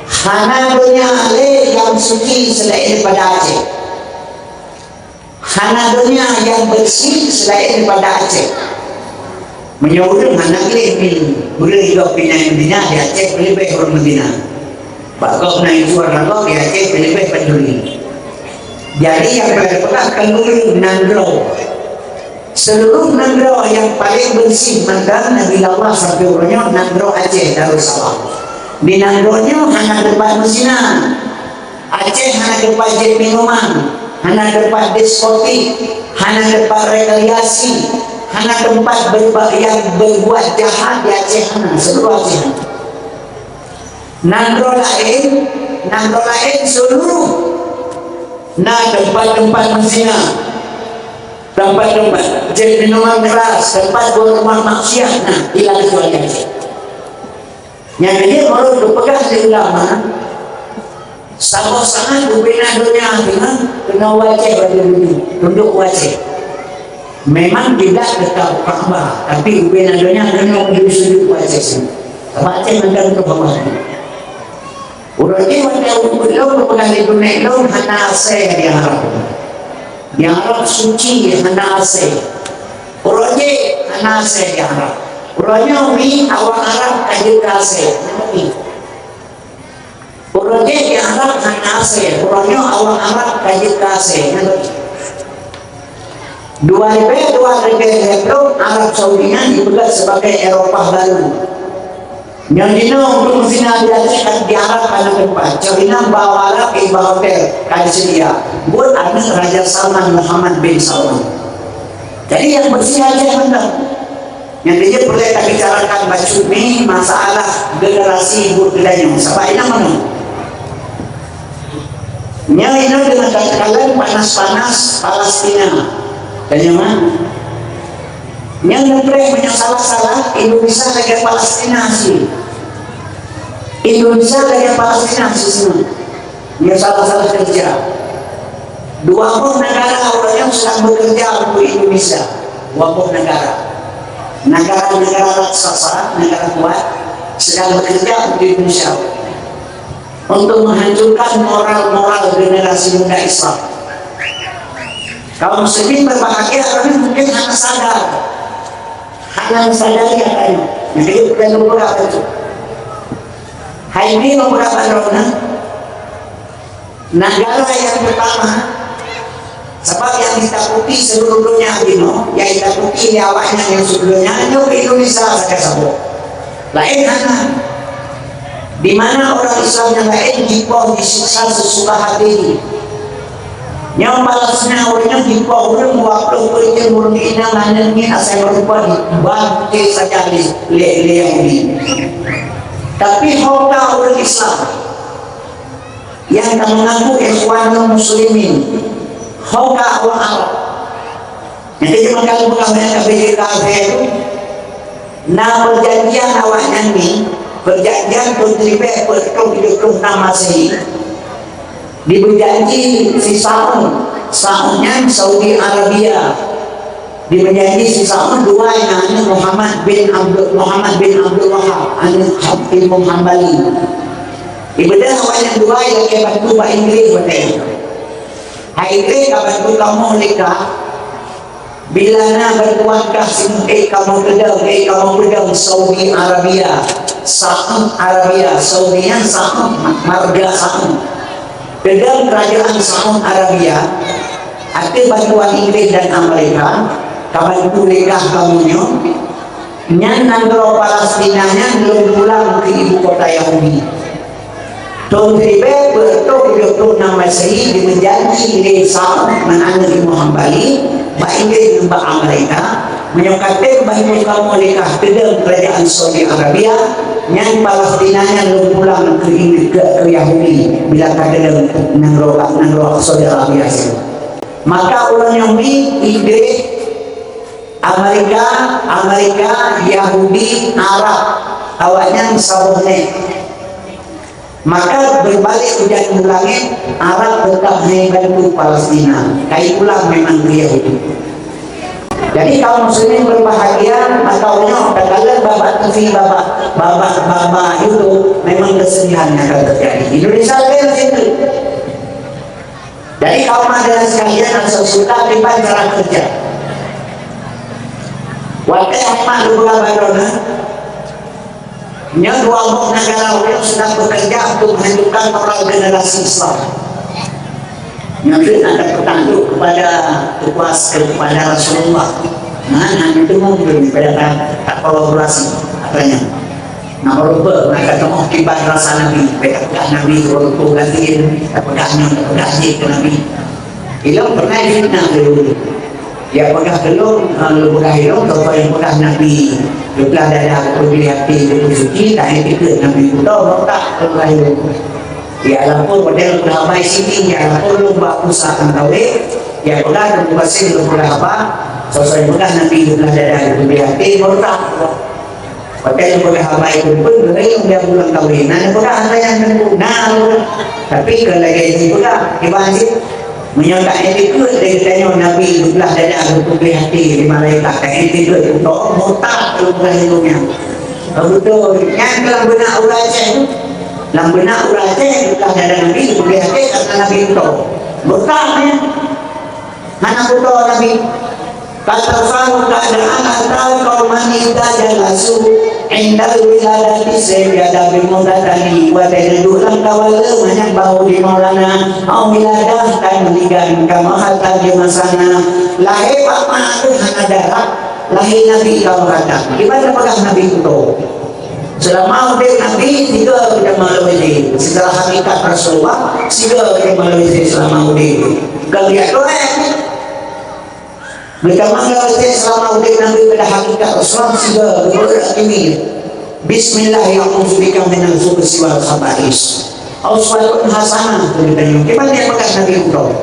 Hana donya lé nyang suci seulaén daripada Aceh. Hana donya nyang bersih seulaén daripada Aceh. Meunyoe ureueng hana gleh mi, ureueng gob pinai Madinah di Aceh leubeh ureueng Madinah. Bak gob na ijual rangok di Aceh leubeh peduli. Jadi, nyang peureulée peugah keu ureueng nanggroe. Seuluruh nanggroe nyang paleng bersih mantong Nabi Allah sampoe uroe nyoe nanggroe Aceh Darussalam. Di nanggroe nyoe hana teumpat meuzina. Aceh hana teumpat jép minuman, hana teumpat diskotik, hana teumpat rekreasi, hana teumpat berba-, nyang berbuat jahat di Aceh hana, seuluruh Aceh hana. Nanggroe laén, nanggroe laén seuluruh na teumpat-teumpat meuzina, teumpat-teumpat jép minuman keras, teumpat buet rumoh maksiat na, ilah keucuali Aceh. Nyang keuneuk meurot geupeugah lé ulama, saboh saát bubena donya teungoh keunoe u Aceh bak tundok u Aceh. Memang kiblat teuka u Ka'bah, tapi bubena donya keunoe meujeuet sujud u Aceh sinoe. Sabab Aceh mantong keu Allah. Uroe nyoe watée ulôn geupeugah lé geuneuk lôn hana asée di Arab. Di Arab suci hana asée. Uroe jih hana asée di Arab. Uroe nyoe mi awak Arab ka jeuet keu asée. Uroe jih di Arab hana asée. Uroe nyoe awak Arab ka jeuet keu asée. Dua ribée, dua ribée lhée ploh Arab Saudi nyan dipeugah sebagai Eropa baru. Nyoe jinoe ureueng meuzina di Aceh ka di Arab hana teumpat. Cok inong bak Arab, eh, bak hotel ka diseudia. Buet aneuk Raja Salman, Muhammad bin Salman. Jadi nyang bersih Aceh mantong. Nyang keuneuk peureulée tabicarakan bacut mi masalah generasi buet geutanyoe. Sabab inong meunoe. Nyoe inong deungon takalon panas-panas Palestina. Tanya mah. Nyang neupreh meunyoe salah-salah, Indonesia lagèe Palestina sih. Indonesia lagèe Palestina sih semua. Nyang salah-salah kerja. Dua boh negara ureueng nyan sedang bekerja untuk Indonesia. Dua boh negara. Negara-negara raksasa, negara kuat, sedang bekerja untuk Indonesia. Untuk menghancurkan moral-moral generasi muda Islam. Kaum muslimin berbahagia karena mungkin hana sadar. Hana sadari katanya. Jadi, bukan beberapa itu. Hai ini beberapa droeneuh. Negara yang pertama, sebab yang ditakuti seluruh dunia binoe, yang ditakuti lé awaknyan nyang seubeuleum nyan, nyoe Indonesia sagai saboh. Laén hana. Di mana orang Islam nyang laén jipoh jisiksa sesuka hati. Nyoe Palestina ureueng nyoe jipoh ureueng dua ploh peuet ureueng inong aneuk miet asai meurumpok dibanté saja lé, lé, lé Yahudi. Tapi ho ka ureueng Islam nyang ka mengaku ikhwanul muslimin, ho ka awak Arab. Nyang keuneuk meukalon peugah nyang ka beda kafé tu, na perjanjian awaknyan ni, perjanjian thôn siribèe peuet reutôh tujoh ploh nam Masehi. Dibeujanji si Saud, Saud nyan Saudi Arabia. Dibeujanji si Saud dua aneuk Muhammad bin Abdul, Muhammad bin Abdul Wahab, aneuk Ham-, Imam Hambali. Ibeudôh awaknyan dua nyang ka bantu bak Inggris watèe nyan. Hai Inggris ka bantu kamoe lé kah, bila na bantuan kah simueng ék kamoe keudong, ék kamoe peudong Saudi Arabia, Saud Arabia, Saudi nyan Saud, marga Saud. Keudong kerajaan Saud Arabia, ateueh bantuan Inggris dan Amerika, ka bantu lé kah kamoe nyoe, nyan nanggroe Palestina nyan lôn pulang keu ibu kota Yahudi. Thôn siribèe peuet reutôh tujoh ploh nam Masehi dibeujanji lé Saud ngon aneuk Imam Hambali bak Inggris ngon bak Amerika, meunyoe ka tem bantu kamoe lé kah keudong kerajaan Saudi Arabia, nyan Palestina nyan lôn pulang keu Inggris, keu, keu Yahudi bila ka keudong nanggroe, nanggroe Saudi Arabia sinan. Maka ureueng nyoe mi Inggris, Amerika, Amerika, Yahudi, Arab, awaknyan saboh nèk. Maka beubalik ujeuen u langèt, Arab teutap hana bantu Palestina. Ka ipulang memang keu Yahudi. Jadi kaum muslimin berbahagia, maka uroe nyoe takalon babah T V, babah, babah, babah YouTube, memang kesedihan yang akan terjadi. Indonesia lagèe nyan situ. Jadi kaum hadirin sekalian, asai sudah tiba cara kerja. Watèe Ahmad Lubra Badona, nyoe dua boh negara ureueng sedang bekerja untuk menghancurkan moral generasi Islam. Nyoe ada petanduk kepada tugas kepada Rasulullah. Nah, nanti itu mungkin pada tak, tak kolaborasi katanya. Nah, kalau ber, nak kata mau kibat rasa Nabi, beda pegang Nabi, kalau tu ganti, tak pegang nyoe, tak pegang jih ke Nabi. Ilong pernah fitnah dulu. Ya peugah dulu, eh, lu peugah ilong, tau yang peugah Nabi. Lu peugah dada, lu peugah hati, lu suci, tak yang ikut Nabi. Betul, tak? Lu peugah ilong. Ya lapor model peugah abai sini, ya lapor lu bak pusat angkawe. Ya peugah, lu peugah sini, lu peugah apa? Sosok yang peugah Nabi, lu peugah dada, lu peugah hati, baru tak. Watèe lôn peugah haba itu pun, geuréng dia pulang kawin. Na neupeugah haba nyang teungku, na lôn. Tapi keu lagèe jipeugah, kiban cit. Meunyoe ka étiket lé geutanyoe Nabi geupeulah dada geupeugléh até lé malaikat, ka étiket beutôi, murtad lôn peugah ilong nyan. Beutôi, nyan lam beunak ureueng Aceh tu. Lam beunak ureueng Aceh geupeulah dada Nabi geupeugleh até karena Nabi beutôi. Murtad nyan. Hana beutôi Nabi. Kata Faruq keadaan anta qauman idza jalasu indal wiladati sayyada bi mudatani wa taddu lam kawala manyang bau di maulana au wiladah tan meuligan kama hatta di masana lahé bak mak hana darah lahé Nabi kama hatta. Gimana peugah Nabi itu? Selama udép Nabi tiga kita malu ini secara hakikat Rasulullah tiga kita malu ini selama udép. Kalau dia doa Geutamong lam até seulama udép Nabi pada hakikat Rasulullah sigoe geupeugah keumiet, "Bismillah, a'udzu bika minal khubusi wal khaba'is." Uswatun hasanah keu geutanyoe. Kiban nyang peugah Nabi uroe.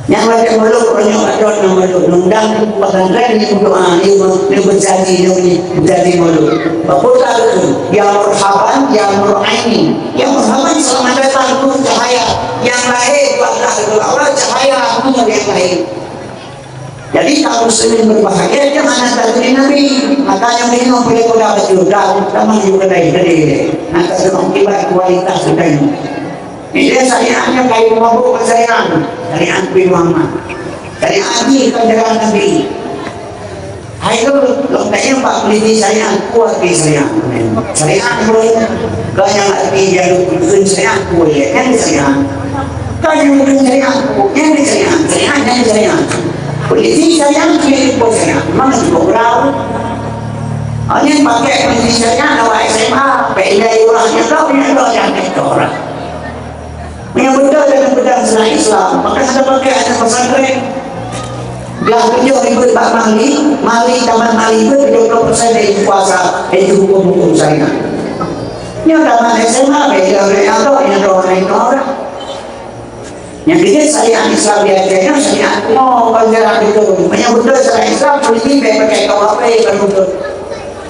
Nyang lagèe mulod, ureueng nyang padot ngon mulod, undang pesantren, nyoe meudoa, nyoe meujanji, nyoe meujanji mulod. Bapak tak beutôi, ya marhaban, ya nur aini. Ya marhaban, selamat datang, nur cahaya. Nyang lahé, Allah, Allah, cahaya, nur nyang lahé. Jadi, kaum muslimin berbahagia, jangan hana takdir Nabi. Makanya, minum boleh kuda betul, dah, utama juga dari, dari, dari. Nah, tak sebab kibat kualitas kita ini. Ini syariatnya kayu mabuk syariat, syariat Nabi Muhammad. Syariat ni bukan jalan Nabi. Hai tu, lom tanya bak polisi syariat, kuat di syariat. Syariat pun, kau yang arti jalur khusus syariat, kuat ya, kan syariat. Kau yang bukan syariat, yang syariat, syariat, yang syariat. Polisi syariat, polisi syariat. Mana cukup berapa? Hanya pakai polisi syariat, awak S M A, pendek urangnya kau, yang kau yang orang. Meunyoe beutôi dalam bidang syariat Islam, maka hana pakai aneuk pesantren. Glah tujoh ribèe bak Mali, Mali, tamat Mali pun tujoh ploh persen dari puasa, dari hukum-hukum syariat. Nyoe tamat S M A, beda dengan atau yang roh lain orang. Nyang keuneuk syariat Islam di Aceh nyoe syariat kuno, bukan syariat beutôi. Meunyoe beutôi syariat Islam, polisi bèk pakai K U H P, baru beutôi.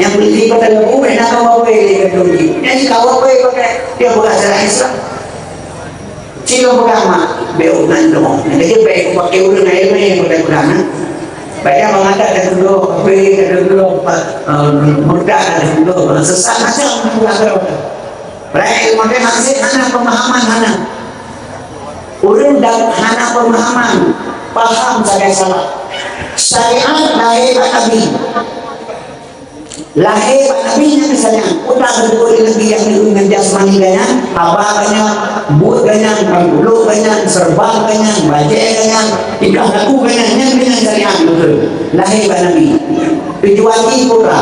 Nyang polisi pakai lampu, bèk na K U H P, dia beutôi. Jadi K U H P pakai, dia bukan syariat Islam. Cuma peugah mak, bèk unan tu. Jadi bèk pakai ureueng laén, bèk pakai ureueng. Banyak mengatakan dulu, kafir, ada dulu, eh, murtad, ada dulu, sesat macam tu. Berarti ilmu dia masih hana pemahaman, hana. Ureueng dak hana pemahaman, paham sagai salah. Syariat lahé bak Nabi. Lahé bak Nabi nyan misalnya, utak beutôi Nabi nyang ngieng ngon jasmani geuh nyan, haba geuh nyan, buet geuh nyan, pangkulok geuh nyan, seureuban geuh nyan, bajèe geuh nyan, tingkah laku geuh nyan, nyan keuh nyan syariat beutôi. Lahé bak Nabi. Tujuan jih putra.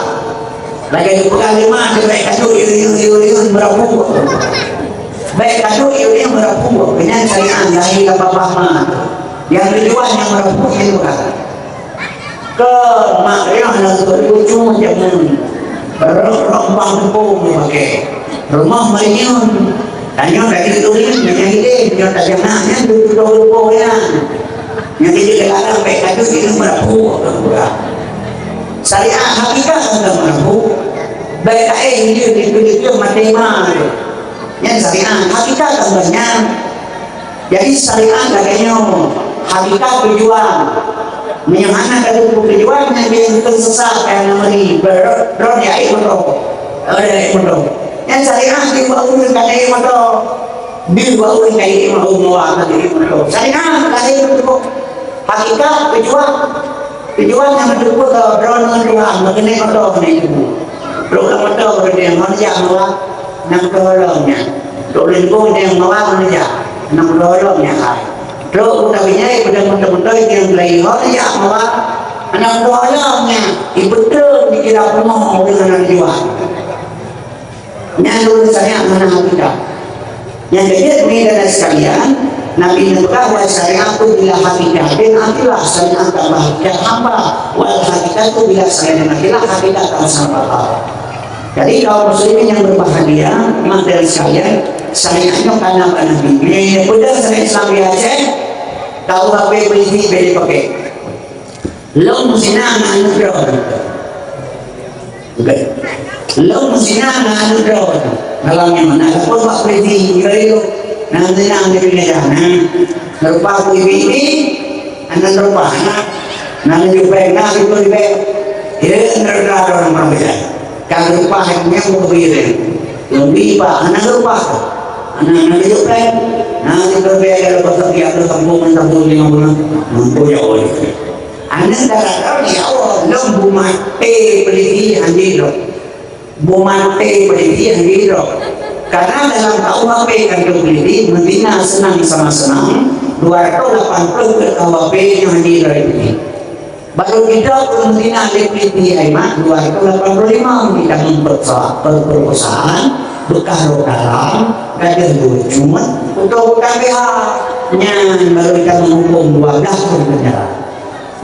Lagèe geupeugah lé ma, bèk ka duek yue-yue, yue-yue meurapu. Bèk ka duek yue-yue meurapu. Keu nyan syariat lahé lam babah ma. Nyang tujuan nyang meurapu nyan bukan. Keu mak ayah na geupeucuma jameun. Rok-rok bang teupeue meupaké. Rumoh meurinyun. Tanyoe ka jeuet ureueng, meunyoe ilée, meunyoe tajak na nyan, dudoe-dudoe nyan. Nyan jeuet dilarang, bèk ka duek, jeuet meurapu. Syariat hakikat tentang meurapu. Bèk ka éh, jeuet, jeuet, jeuet, maté ma. Nyan syariat hakikat tentang nyan. Jadi, syariat lagèe nyoe, hakikat tujuan. Meunyoe hana ka teupeu tujuan, nyan dia beutôi sesat, kaya na meuri, ber-, droe di akhé moto. Oh, di akhé moto. Nyan syariat di bak ureueng ka na akhé moto. Di bak ureueng ka na akhé moto, mawa ka na akhé moto. Syariat lahé beutôi. Hakikat tujuan. Tujuan nyang beutôi, droe ngon Tuhan, meukeunong moto keuneuk tuboh. Trok lam moto, droe ngon jak mawa. Nang tolong nyan. Trok leumbong nyang mawa ngon jak. Nang tolong nyan hai. Trok utak binyai, pedang mentoi-mentoi nyang lagi hot jak mawa. Nang tolong nyan. Ibeutôi dikira pungoh ureueng hana tujuan. Nyan ureueng syariat hana hakikat. Nyang keujeuet, meunyoe dan sekalian, Nabi neupeugah, "Wa syariatu bila hakikat." Dan akilah syariat tanpa hakikat hamba. Wal hakikatu bila syariat, akilah hakikat tanpa hamba. Jadi, kaum muslimin yang berbahagia, mak dan sekalian, syariat nyoe ka na bak Nabi. Meunyoe peugah syariat Islam di Aceh, K U H P polisi boleh pakai. Lôn zina ngon aneuk droe. Lôn zina ngon aneuk droe. Dalam nyoe na lapor bak polisi, yo, yo. Na zina ngon aneuk droe. Na, rupa ku ibi-ibi, aneuk rupa, na. Na ngeujok péng, na ngeujok péng. Ye, aneuk droe, droe, droe, droe. Ka rupa nyang beubiri. Lôn bi pa, aneuk rupa. Aneuk, aneuk ngeujok péng. Na ngeujok péng, kalau pasal tiap tu sambung, sambung lima bulan. Mampu ya Allah. Aneuk dara-dara, ya Allah, lôn beumaté polisi hana lôn. Beumaté polisi hana lôn. Karena dalam K U H P kantong polisi, meuzina seunang sama seunang, dua ratus lapan puluh ke K U H P nyoe hana lôn polisi. Baru kita meuzina lé polisi hai mak, dua ratus lapan puluh lima, kita memperkosa, perkosaan, beukah roh dalam, gadeuh lucu, untuk bukan B H. Nyan baru kita menghukum dua belas tahun penjara.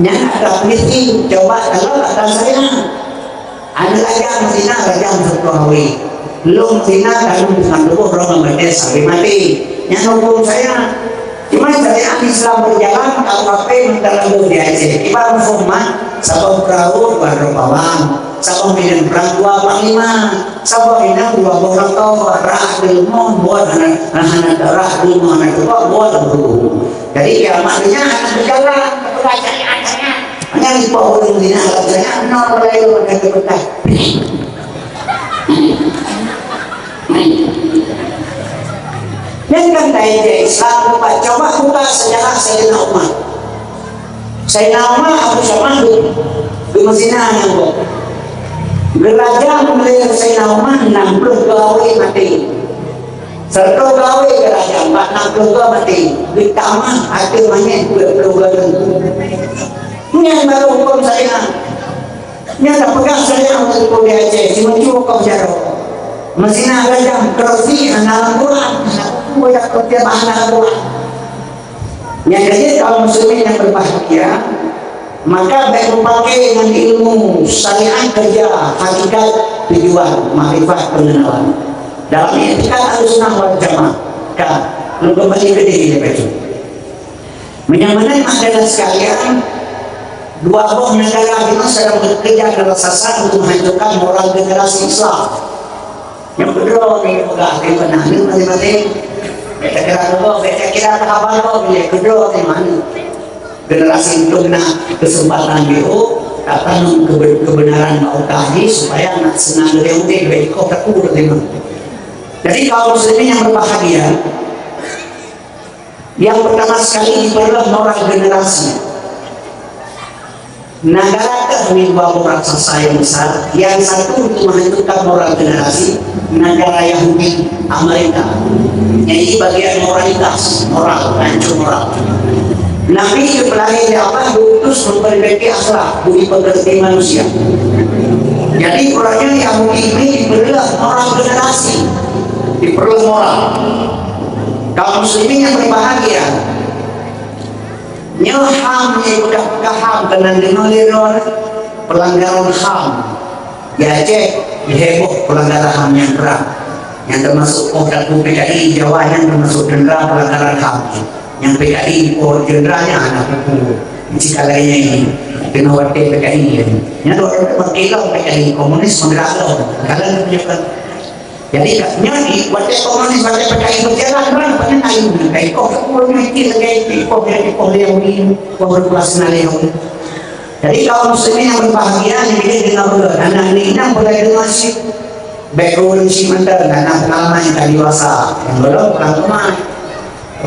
Nyan atra polisi, coba kalau atra syariat. Aneuk raja meuzina, raja meuseutoh awe. Lôn meuzina, ka lôn bukan tuboh, droe ngon batèe sabe maté. Nyan huköm syariat. Cuma syariat Islam berjalan, K U H P meuteuranggoe di Aceh. Ibarat muphom mah, saboh peurahô dua droe bawang, saboh medan perang dua panglima, saboh inong dua boh rantô, rah deuleumoh buet hana, hana rah deuleumoh hana teupeue buet guru. Jadi kiamat nyan hana berjalan, peugah syariat nyan. Hanya lipoh ureueng zina, syariat nol mulai lôn kata beutah. Nyan kan dai Islam leupah. Coba buka sejarah Saidina Umar. Saidina Umar Abu Syamah geu-, geumeuzina ngon gob. Geurajam lé Saidina Umar nam ploh dua ureueng maté. Seratus dua ureueng geurajam, bak nam ploh dua maté. Geutamah ateueh manyét dua ploh dua teungku. Nyan baru huköm syariat. Nyan tapeugah syariat untuk di Aceh, si meuncu koh jaroe. Meusina rajam, kerosi hana lam Quran, hana buku, ya, koh tiep hana lam Quran. Nyan jadi kaum muslimin yang berbahagia, maka baik meupaké ngon ilmu syariat kerja hakikat tujuan makrifat pengenalan. Dalam iktikad Ahlussunnah wal Jamaah, ka, lôn kembali ke diri dia baca. Meunyoe meunan, mak dan sekalian, dua boh negara nyoe sedang bekerja keras-keras untuk menghancurkan moral generasi Islam. Nyang keudroe ni peugah, "Terima kasih, masing-masing." Bèk takira keudroe, bèk takira keuhaba droe, bèk keudroe ni mana. Generasi untuk na kesempatan biôh, tatanam kebe-, kebenaran bak utak jih supaya nak seunang geude udép, bèk ikoh takue terima. Jadi kaum muslimin yang berbahagia, yang pertama sekali diperlukan moral generasi. Negara teuh ni dua boh raksasa yang besar. Yang satu untuk menghancurkan moral generasi, negara Yahudi, Amerika. Jadi bagian moralitas, moral, hancur moral. Nabi itu lahir di Allah diutus memperbaiki akhlak, budi pekerti manusia. Jadi, uroe nyoe Yahudi ini diperlukan moral generasi, diperlukan moral. Kaum muslimin yang berbahagia, nyoe HAM, nyoe udah buka HAM, keunan deungoe lé droe, pelanggaran HAM. Di Aceh, diheboh pelanggaran HAM nyang brat. Nyang termasuk poh takue PKI Jawa nyan termasuk denda pelanggaran HAM. Nyang PKI poh denda nyan hana kuku. Cikalai nyan, keunoe watèe PKI nyan. Nyan dua orang pakai lom PKI, komunis meugerak lom. Kalau tunjukkan Jadi, nyoe di watèe komunis, watèe PKI berjalan, orang pada tahu, kayak kok sepuluh menit lagi, kok dari kok dia ini, kok berpuasa nari. Jadi, kaum muslimin yang berbahagia, yang pilih dengan Allah, anak ini yang boleh dengar sih, baik ureueng sih mantan, dan anak pengalaman yang tadi wasa, yang belum pulang rumah.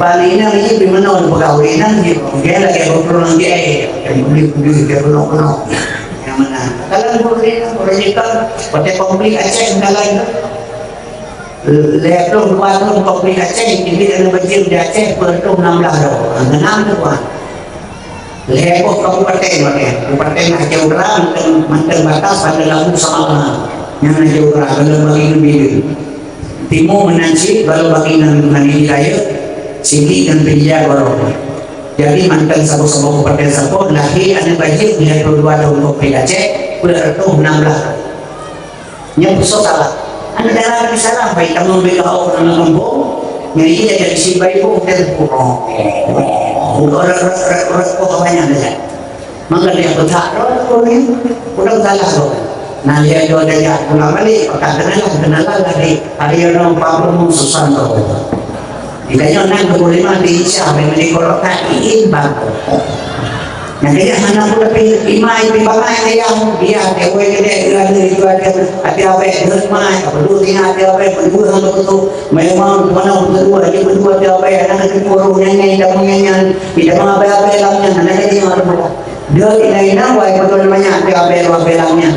Bani inong nyoe pih meunoe peugah ureueng inong nyoe, lagèe beupulang jih, eh, beli-beli, dia peunok-peunok. Nyang meunan. Dalam ureueng inong, ureueng inong, watèe konflik Aceh dalam lhèe ploh dua thôn konflik Aceh, jadi dalam banjir di Aceh, peuet ploh nam blah droe. Ngeunam tu, Tuan. Lhèe boh kabupaten watèe. Kabupaten Aceh Utara, mantong, mantong batas Bandar Labu Samalanga. Nyang Aceh Utara, dalam bagi ngon Bireuen. Timu meunan cit, baru bagi ngon, ngon Pidie Rayeuk, Sigli ngon Pidie Jaya Gorom. Jadi, mantong saboh-saboh kabupaten saboh, lahé aneuk bajeue lhèe ploh dua thôn konflik Aceh, peuet reutôh nam blah. Nyan peue soe salah? Aneuk dara Nabi salah, baik tamong beuka awak ngon gampông, nyan iya jadi si bayi boh dan puro. Udah rek, rek, rek, rek, poh banyak saja. Maka dia peugah, "Oh, ni, udah salah tu." Nah, dia dua dia pulang balik, pakai kenalan, kenalan lagi. Hari yang nampak belum susah tu. Kita nyoe nan keu lima di Indonesia, memang di kota iin bang. Nah, dia hana pun tapi lima itu bang yang dia, dia dia boleh gede, dia ada itu ada, tapi awet mai, perlu dia ada awet berdua sama tu. Memang mana berdua, dia berdua dia awet, anak itu kurung nyanyi, dia mau nyanyi, dia mau apa-apa lamnya, anak dia mau apa. Deuek inong-inong, wahé beutôi manyak, piah bèe dua bèe lam nyan.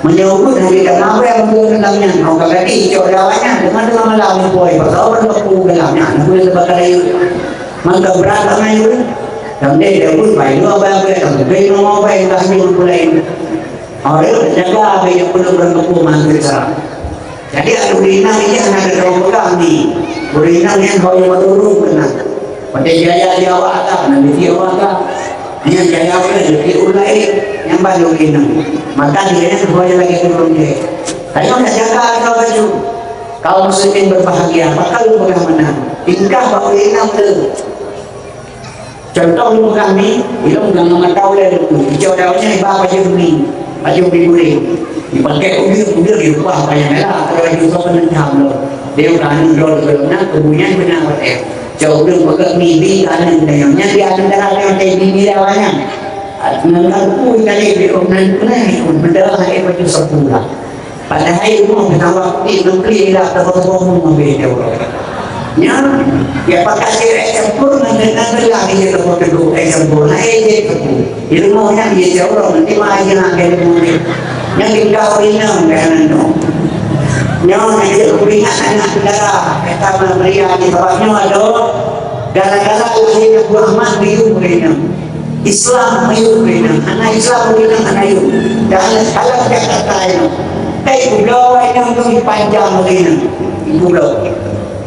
Meunyoe ubeut hana teuka mabèe beutôi lam nyan, 'oh ka gaki icok di awak nyan, teuma teungoh malam nyoe, pue, pasoe ban baku di lam nyan, na peue teuba ka rayeuk. Mantong brat bangai ureueng. Lam deh, deh, ubeut bai, dua bai, bai, lam deh, bai, dua bai, dah nyoe pulai. Awak nyan jaga abèe nyang peuleueng ureueng baku mantong cara. Jadi, ureueng inong nyan hana keudroe peugah ni. Ureueng inong nyan ho nyang meutulông keunan. Watèe jaya di awak agam, na di awak agam. Nyan jaya ulèe, di ulèe, nyan ban ureueng inong. Maka di nyan ho nyang lagèe ureueng deh. Tanyoe nak jaga droe bacut. Kaum muslimin berbahagia, maka lôn peugah meunan. Tingkah bak ureueng inong tu. Contoh lôn peugah mi, ilôn peugah ngon mata ulèe lôn. Icok daun nyan iba pajoh mi, pajoh mi guréng. Ipakèk udeueng, udeueng ireubah panyang ela, kalau laju soe keunong tham lom. Dia ka aneuk droe lom na, keubu nyan beuna watèe. Cok udeueng peugah mi bi ka aneuk tanyoe. Nyan di antara tanyoe teuh bi mirah awak nyan. Ngon aku tadi di Om nan pernah ikut mendarah, eh, baju sepuluh lah. Padahai rumoh geutanyoe di negeri lah, teupeu-teupeu rumoh beda. Nyan, ya, pakai air campur ngon, ngon gelah dia teupeu teguh, air campur, nah, eh, dia teguh. Di rumoh nyan dia jauh, nanti mah aja nak kena rumoh dia. Nyan tinggal inong kan, no. Nyan, dia peringat anak saudara, kata Maria di bawah nyoe ada, gara-gara lahirnya buah mat di rumah inong. Islam miyueb ureueng inong, hana Islam ureueng inong hana yub. Dan kalau Jakarta inong, tai pulo inong tu panjang ureueng inong, pulo.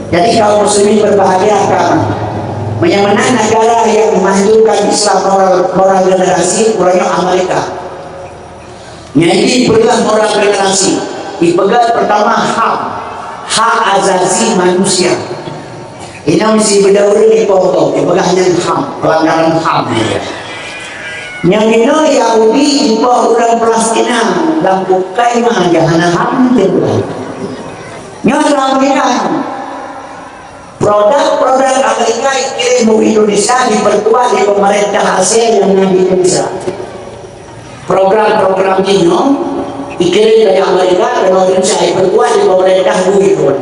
Jadi kaum muslimin berbahagia kan. Meunyoe meunan negara yang memajukan Islam moral, moral generasi, uroe nyoe Amerika. Nyan jipeugah moral generasi. Jipeugah pertama HAM, hak asasi manusia. Inong si beudôh ureueng jipoh gob, jipeugah nyan HAM, pelanggaran HAM. Nyang inoe Yahudi jipoh ureueng Palestina lam bukai ma jahanam HAM teuh. Nyoe lam Iran. Produk-produk Amerika jikirém u Indonesia jiperkuat lé pemerintah Aceh nyang na di Indonesia. Program-program jih nyoe jikirém dari Amerika keunoe Indonesia jiperkuat lé pemerintah bui tuan.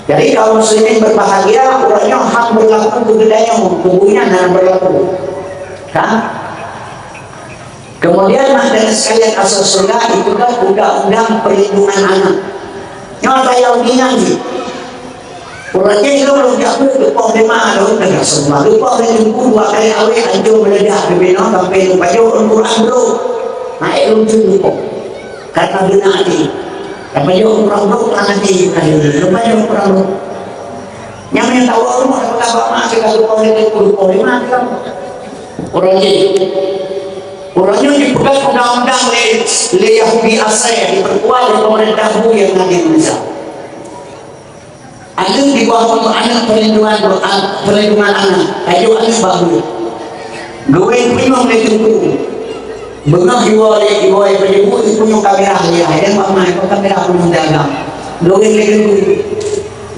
Jadi kaum muslimin berbahagia, uroe nyoe HAM berlaku keu geutanyoe, keu bui nyan hana berlaku. Kan? Kemudian, hadirin sekalian, asal surga itu kan undang-undang perlindungan anak. Nyoe ata Yahudi nyan jih. Uroe nyoe lôn lôn jak beuet geupoh lé ma lôn, teuka seumah geupoh lé teungku dua kali awé, ancoe meuledak geubinoe sampai lôn pajoh Al-Quran brok. Naék lôn jeuet geupoh. Karena beuna até. Tapajoh Al-Quran brok, tangan até, lôn pajoh Al-Quran brok. Nyang meunyoe tawoe rumoh, tapeugah bak ma, "Ka geupoh lé teungku, geupoh lé ma." Uroe jih. Uroe nyoe jipeugah undang-undang lé, lé Yahudi Aceh, jiperkuat lé pemerintah bui nyang na di Indonesia. Aneuk di bawah umur, aneuk perlindungan, an-, perlindungan anak. Tajoh aneuk bak bui. Geuwéng punyueng lé teungku. Beungoh jiwoe lé, jiwoe lé peunyeubut, punyueng kamera lé ayah. Dan bak ma, kamera punyueng dagang. Geuwéng lé teungku.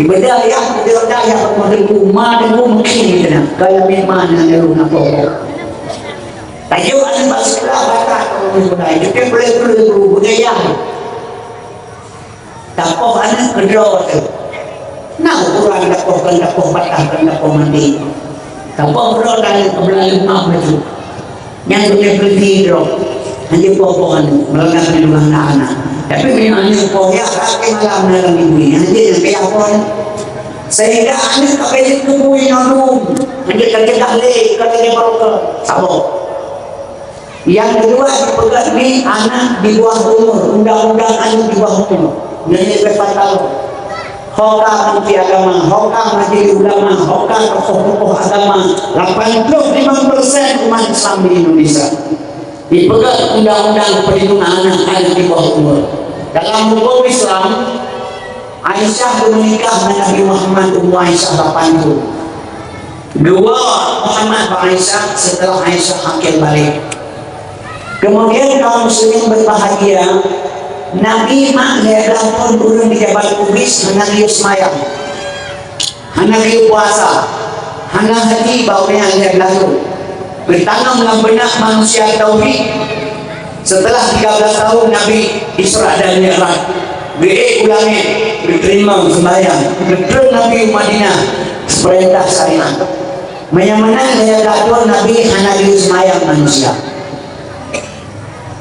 Ibadah ya, ibadah ya, teungku, ma teungku mungkin gitu nah. Kalau memang nak lalu nak pokok. Tajuk aneuk bak sikula batat, teungku, itu kan boleh guru, guru budaya. Tapoh aneuk keudroe teuh. Nah, ukuran tapoh, kan tapoh patah, kan tapoh mati. Tapoh keudroe dan keubeulayan maaf laju. Nyan beutôi peureuti droe. Hanjeuet poh-poh aneuk, meulaga keuneuk na aneuk. Tapi meunyoe aneuk poh yak, akhé malam na lam ibu nyan, hanjeuet nyang keu poh aneuk. Sehingga aneuk ka beuet keu bui nyoe dum. Hanjeuet ka cegah lé, ka lagèe barokah. Saboh. Nyang keudua jipeugah ni anak di bawah umur, undang-undang anak di bawah umur. Nyan nyang keupat talo. Ho ka menteri agama, ho ka majelis ulama, ho ka tokoh-tokoh agama, lapan puluh lima persen umat Islam di Indonesia. Dipeugah undang-undang perlindungan anak, anak di bawah umur. Dalam hukum Islam, Aisyah geumeuningkah ngon Nabi Muhammad, Ummu Aisyah lapan thôn. Geuwoe Muhammad bak Aisyah setelah Aisyah akil balek. Kemudian kaum muslimin berbahagia, Nabi mak lhèe blah thôn ureueng di Jabal Kubais hana geuyue seumayang, hana geuyue puasa, hana haji bak ureueng nyan lhèe blah thôn. Geutanam lam beunak manusia tauhid. Setelah tiga belas tahun Nabi Isra dan Mi'raj, geuék u langét, geuteurimong seumbahyang, geutreun Nabi u Madinah, peurintah syariat. Meunyoe meunan lhèe blah thôn Nabi hana geuyue seumayang manusia.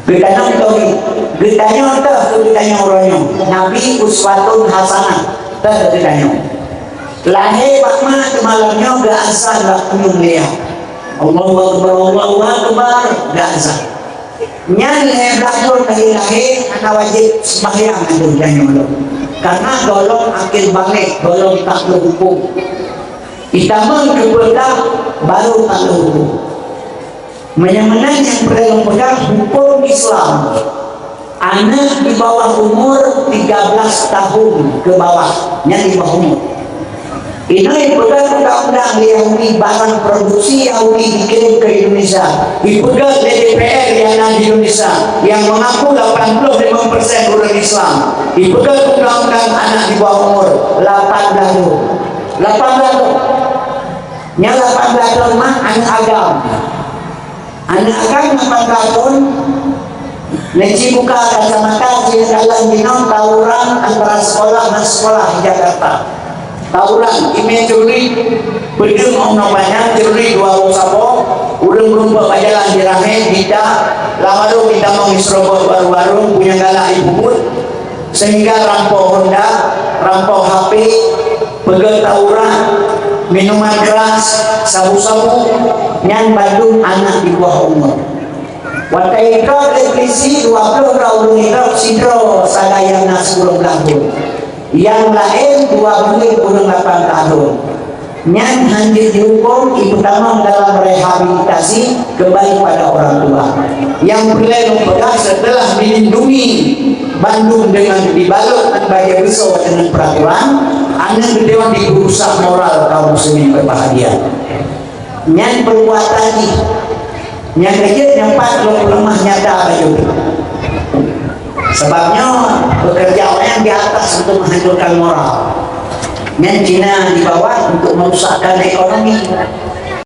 Geutanyoe tauhid, geutanyoe teuh keu geutanyoe uroe nyoe. Nabi uswatun hasanah teuh keu geutanyoe. Lahé bak ma teumalam nyoe geuazan bak punyueng lé. Allahu Akbar, Allahu Akbar, geuazan. Nyan lhèe blah thôn dari lahé hana wajéb seumbahyang ateueh geutanyoe lom. Karena gohlom akil balek, gohlom taklok hukôm. Itamong keu peugah baru taklok hukôm. Meunyoe meunan nyang peureulèe lôn peugah hukôm Islam. Aneuk di bawah umur tiga belas tahun ke bawah, nyan di bawah umur. Inoe ipeugah undang-undang lé Yahudi, barang produksi Yahudi dikirim ke Indonesia. Ipeugah lé D P R nyang na di Indonesia, nyang mengaku lapan puluh lima persen ureuëng Islam. Ipeugah undang-undang anak di bawah umur lapan belas tahun. Lapan belas tahun. Nyang lapan belas tahun mah aneuk agam. Aneuk agam lapan belas tahun, neuci buka kacamata, ci neukalon jinoe tawuran antara sekolah ngon sekolah di Jakarta. Tawuran, imé ceureuih, peudeueng ôk ngon panyang, ceureuih dua boh saboh, ureuëng meurumpok bak jalan jiramé, jita, lam warong jitamong jiseurobot, warong-warong, punya galak jipubuet, sehingga rampoh Honda, rampoh H P, peugöt tawuran, minuman keras, sabu-sabu, nyan bandum anak di bawah umur. Watée itrok lé polisi, dua ploh droe ureuëng itrok, sidroe sagai nyang na sikureueng blah thon. Nyang laén dua buleuen ureuëng lapan tahun. Nyan hana jeuet jihukôm, ipeutamong dalam rehabilitasi kembali pada orang tua. Nyang peureulée lôn peugah, seuteulah dilindungi bandum deungon dibalot ngon bajée beusoe deungon peuraturan, aneuk geutanyoe dipeurusak moral kaum muslimin berbahagia. Nyan peurbuatan jih. Nyang keujeuet nyan pat lôn peuleumah nyata bacut. Sabab nyoe peukeurjaan nyang di atas untuk menghancurkan moral. Nyan Cina di bawah untuk merusakkan ekonomi.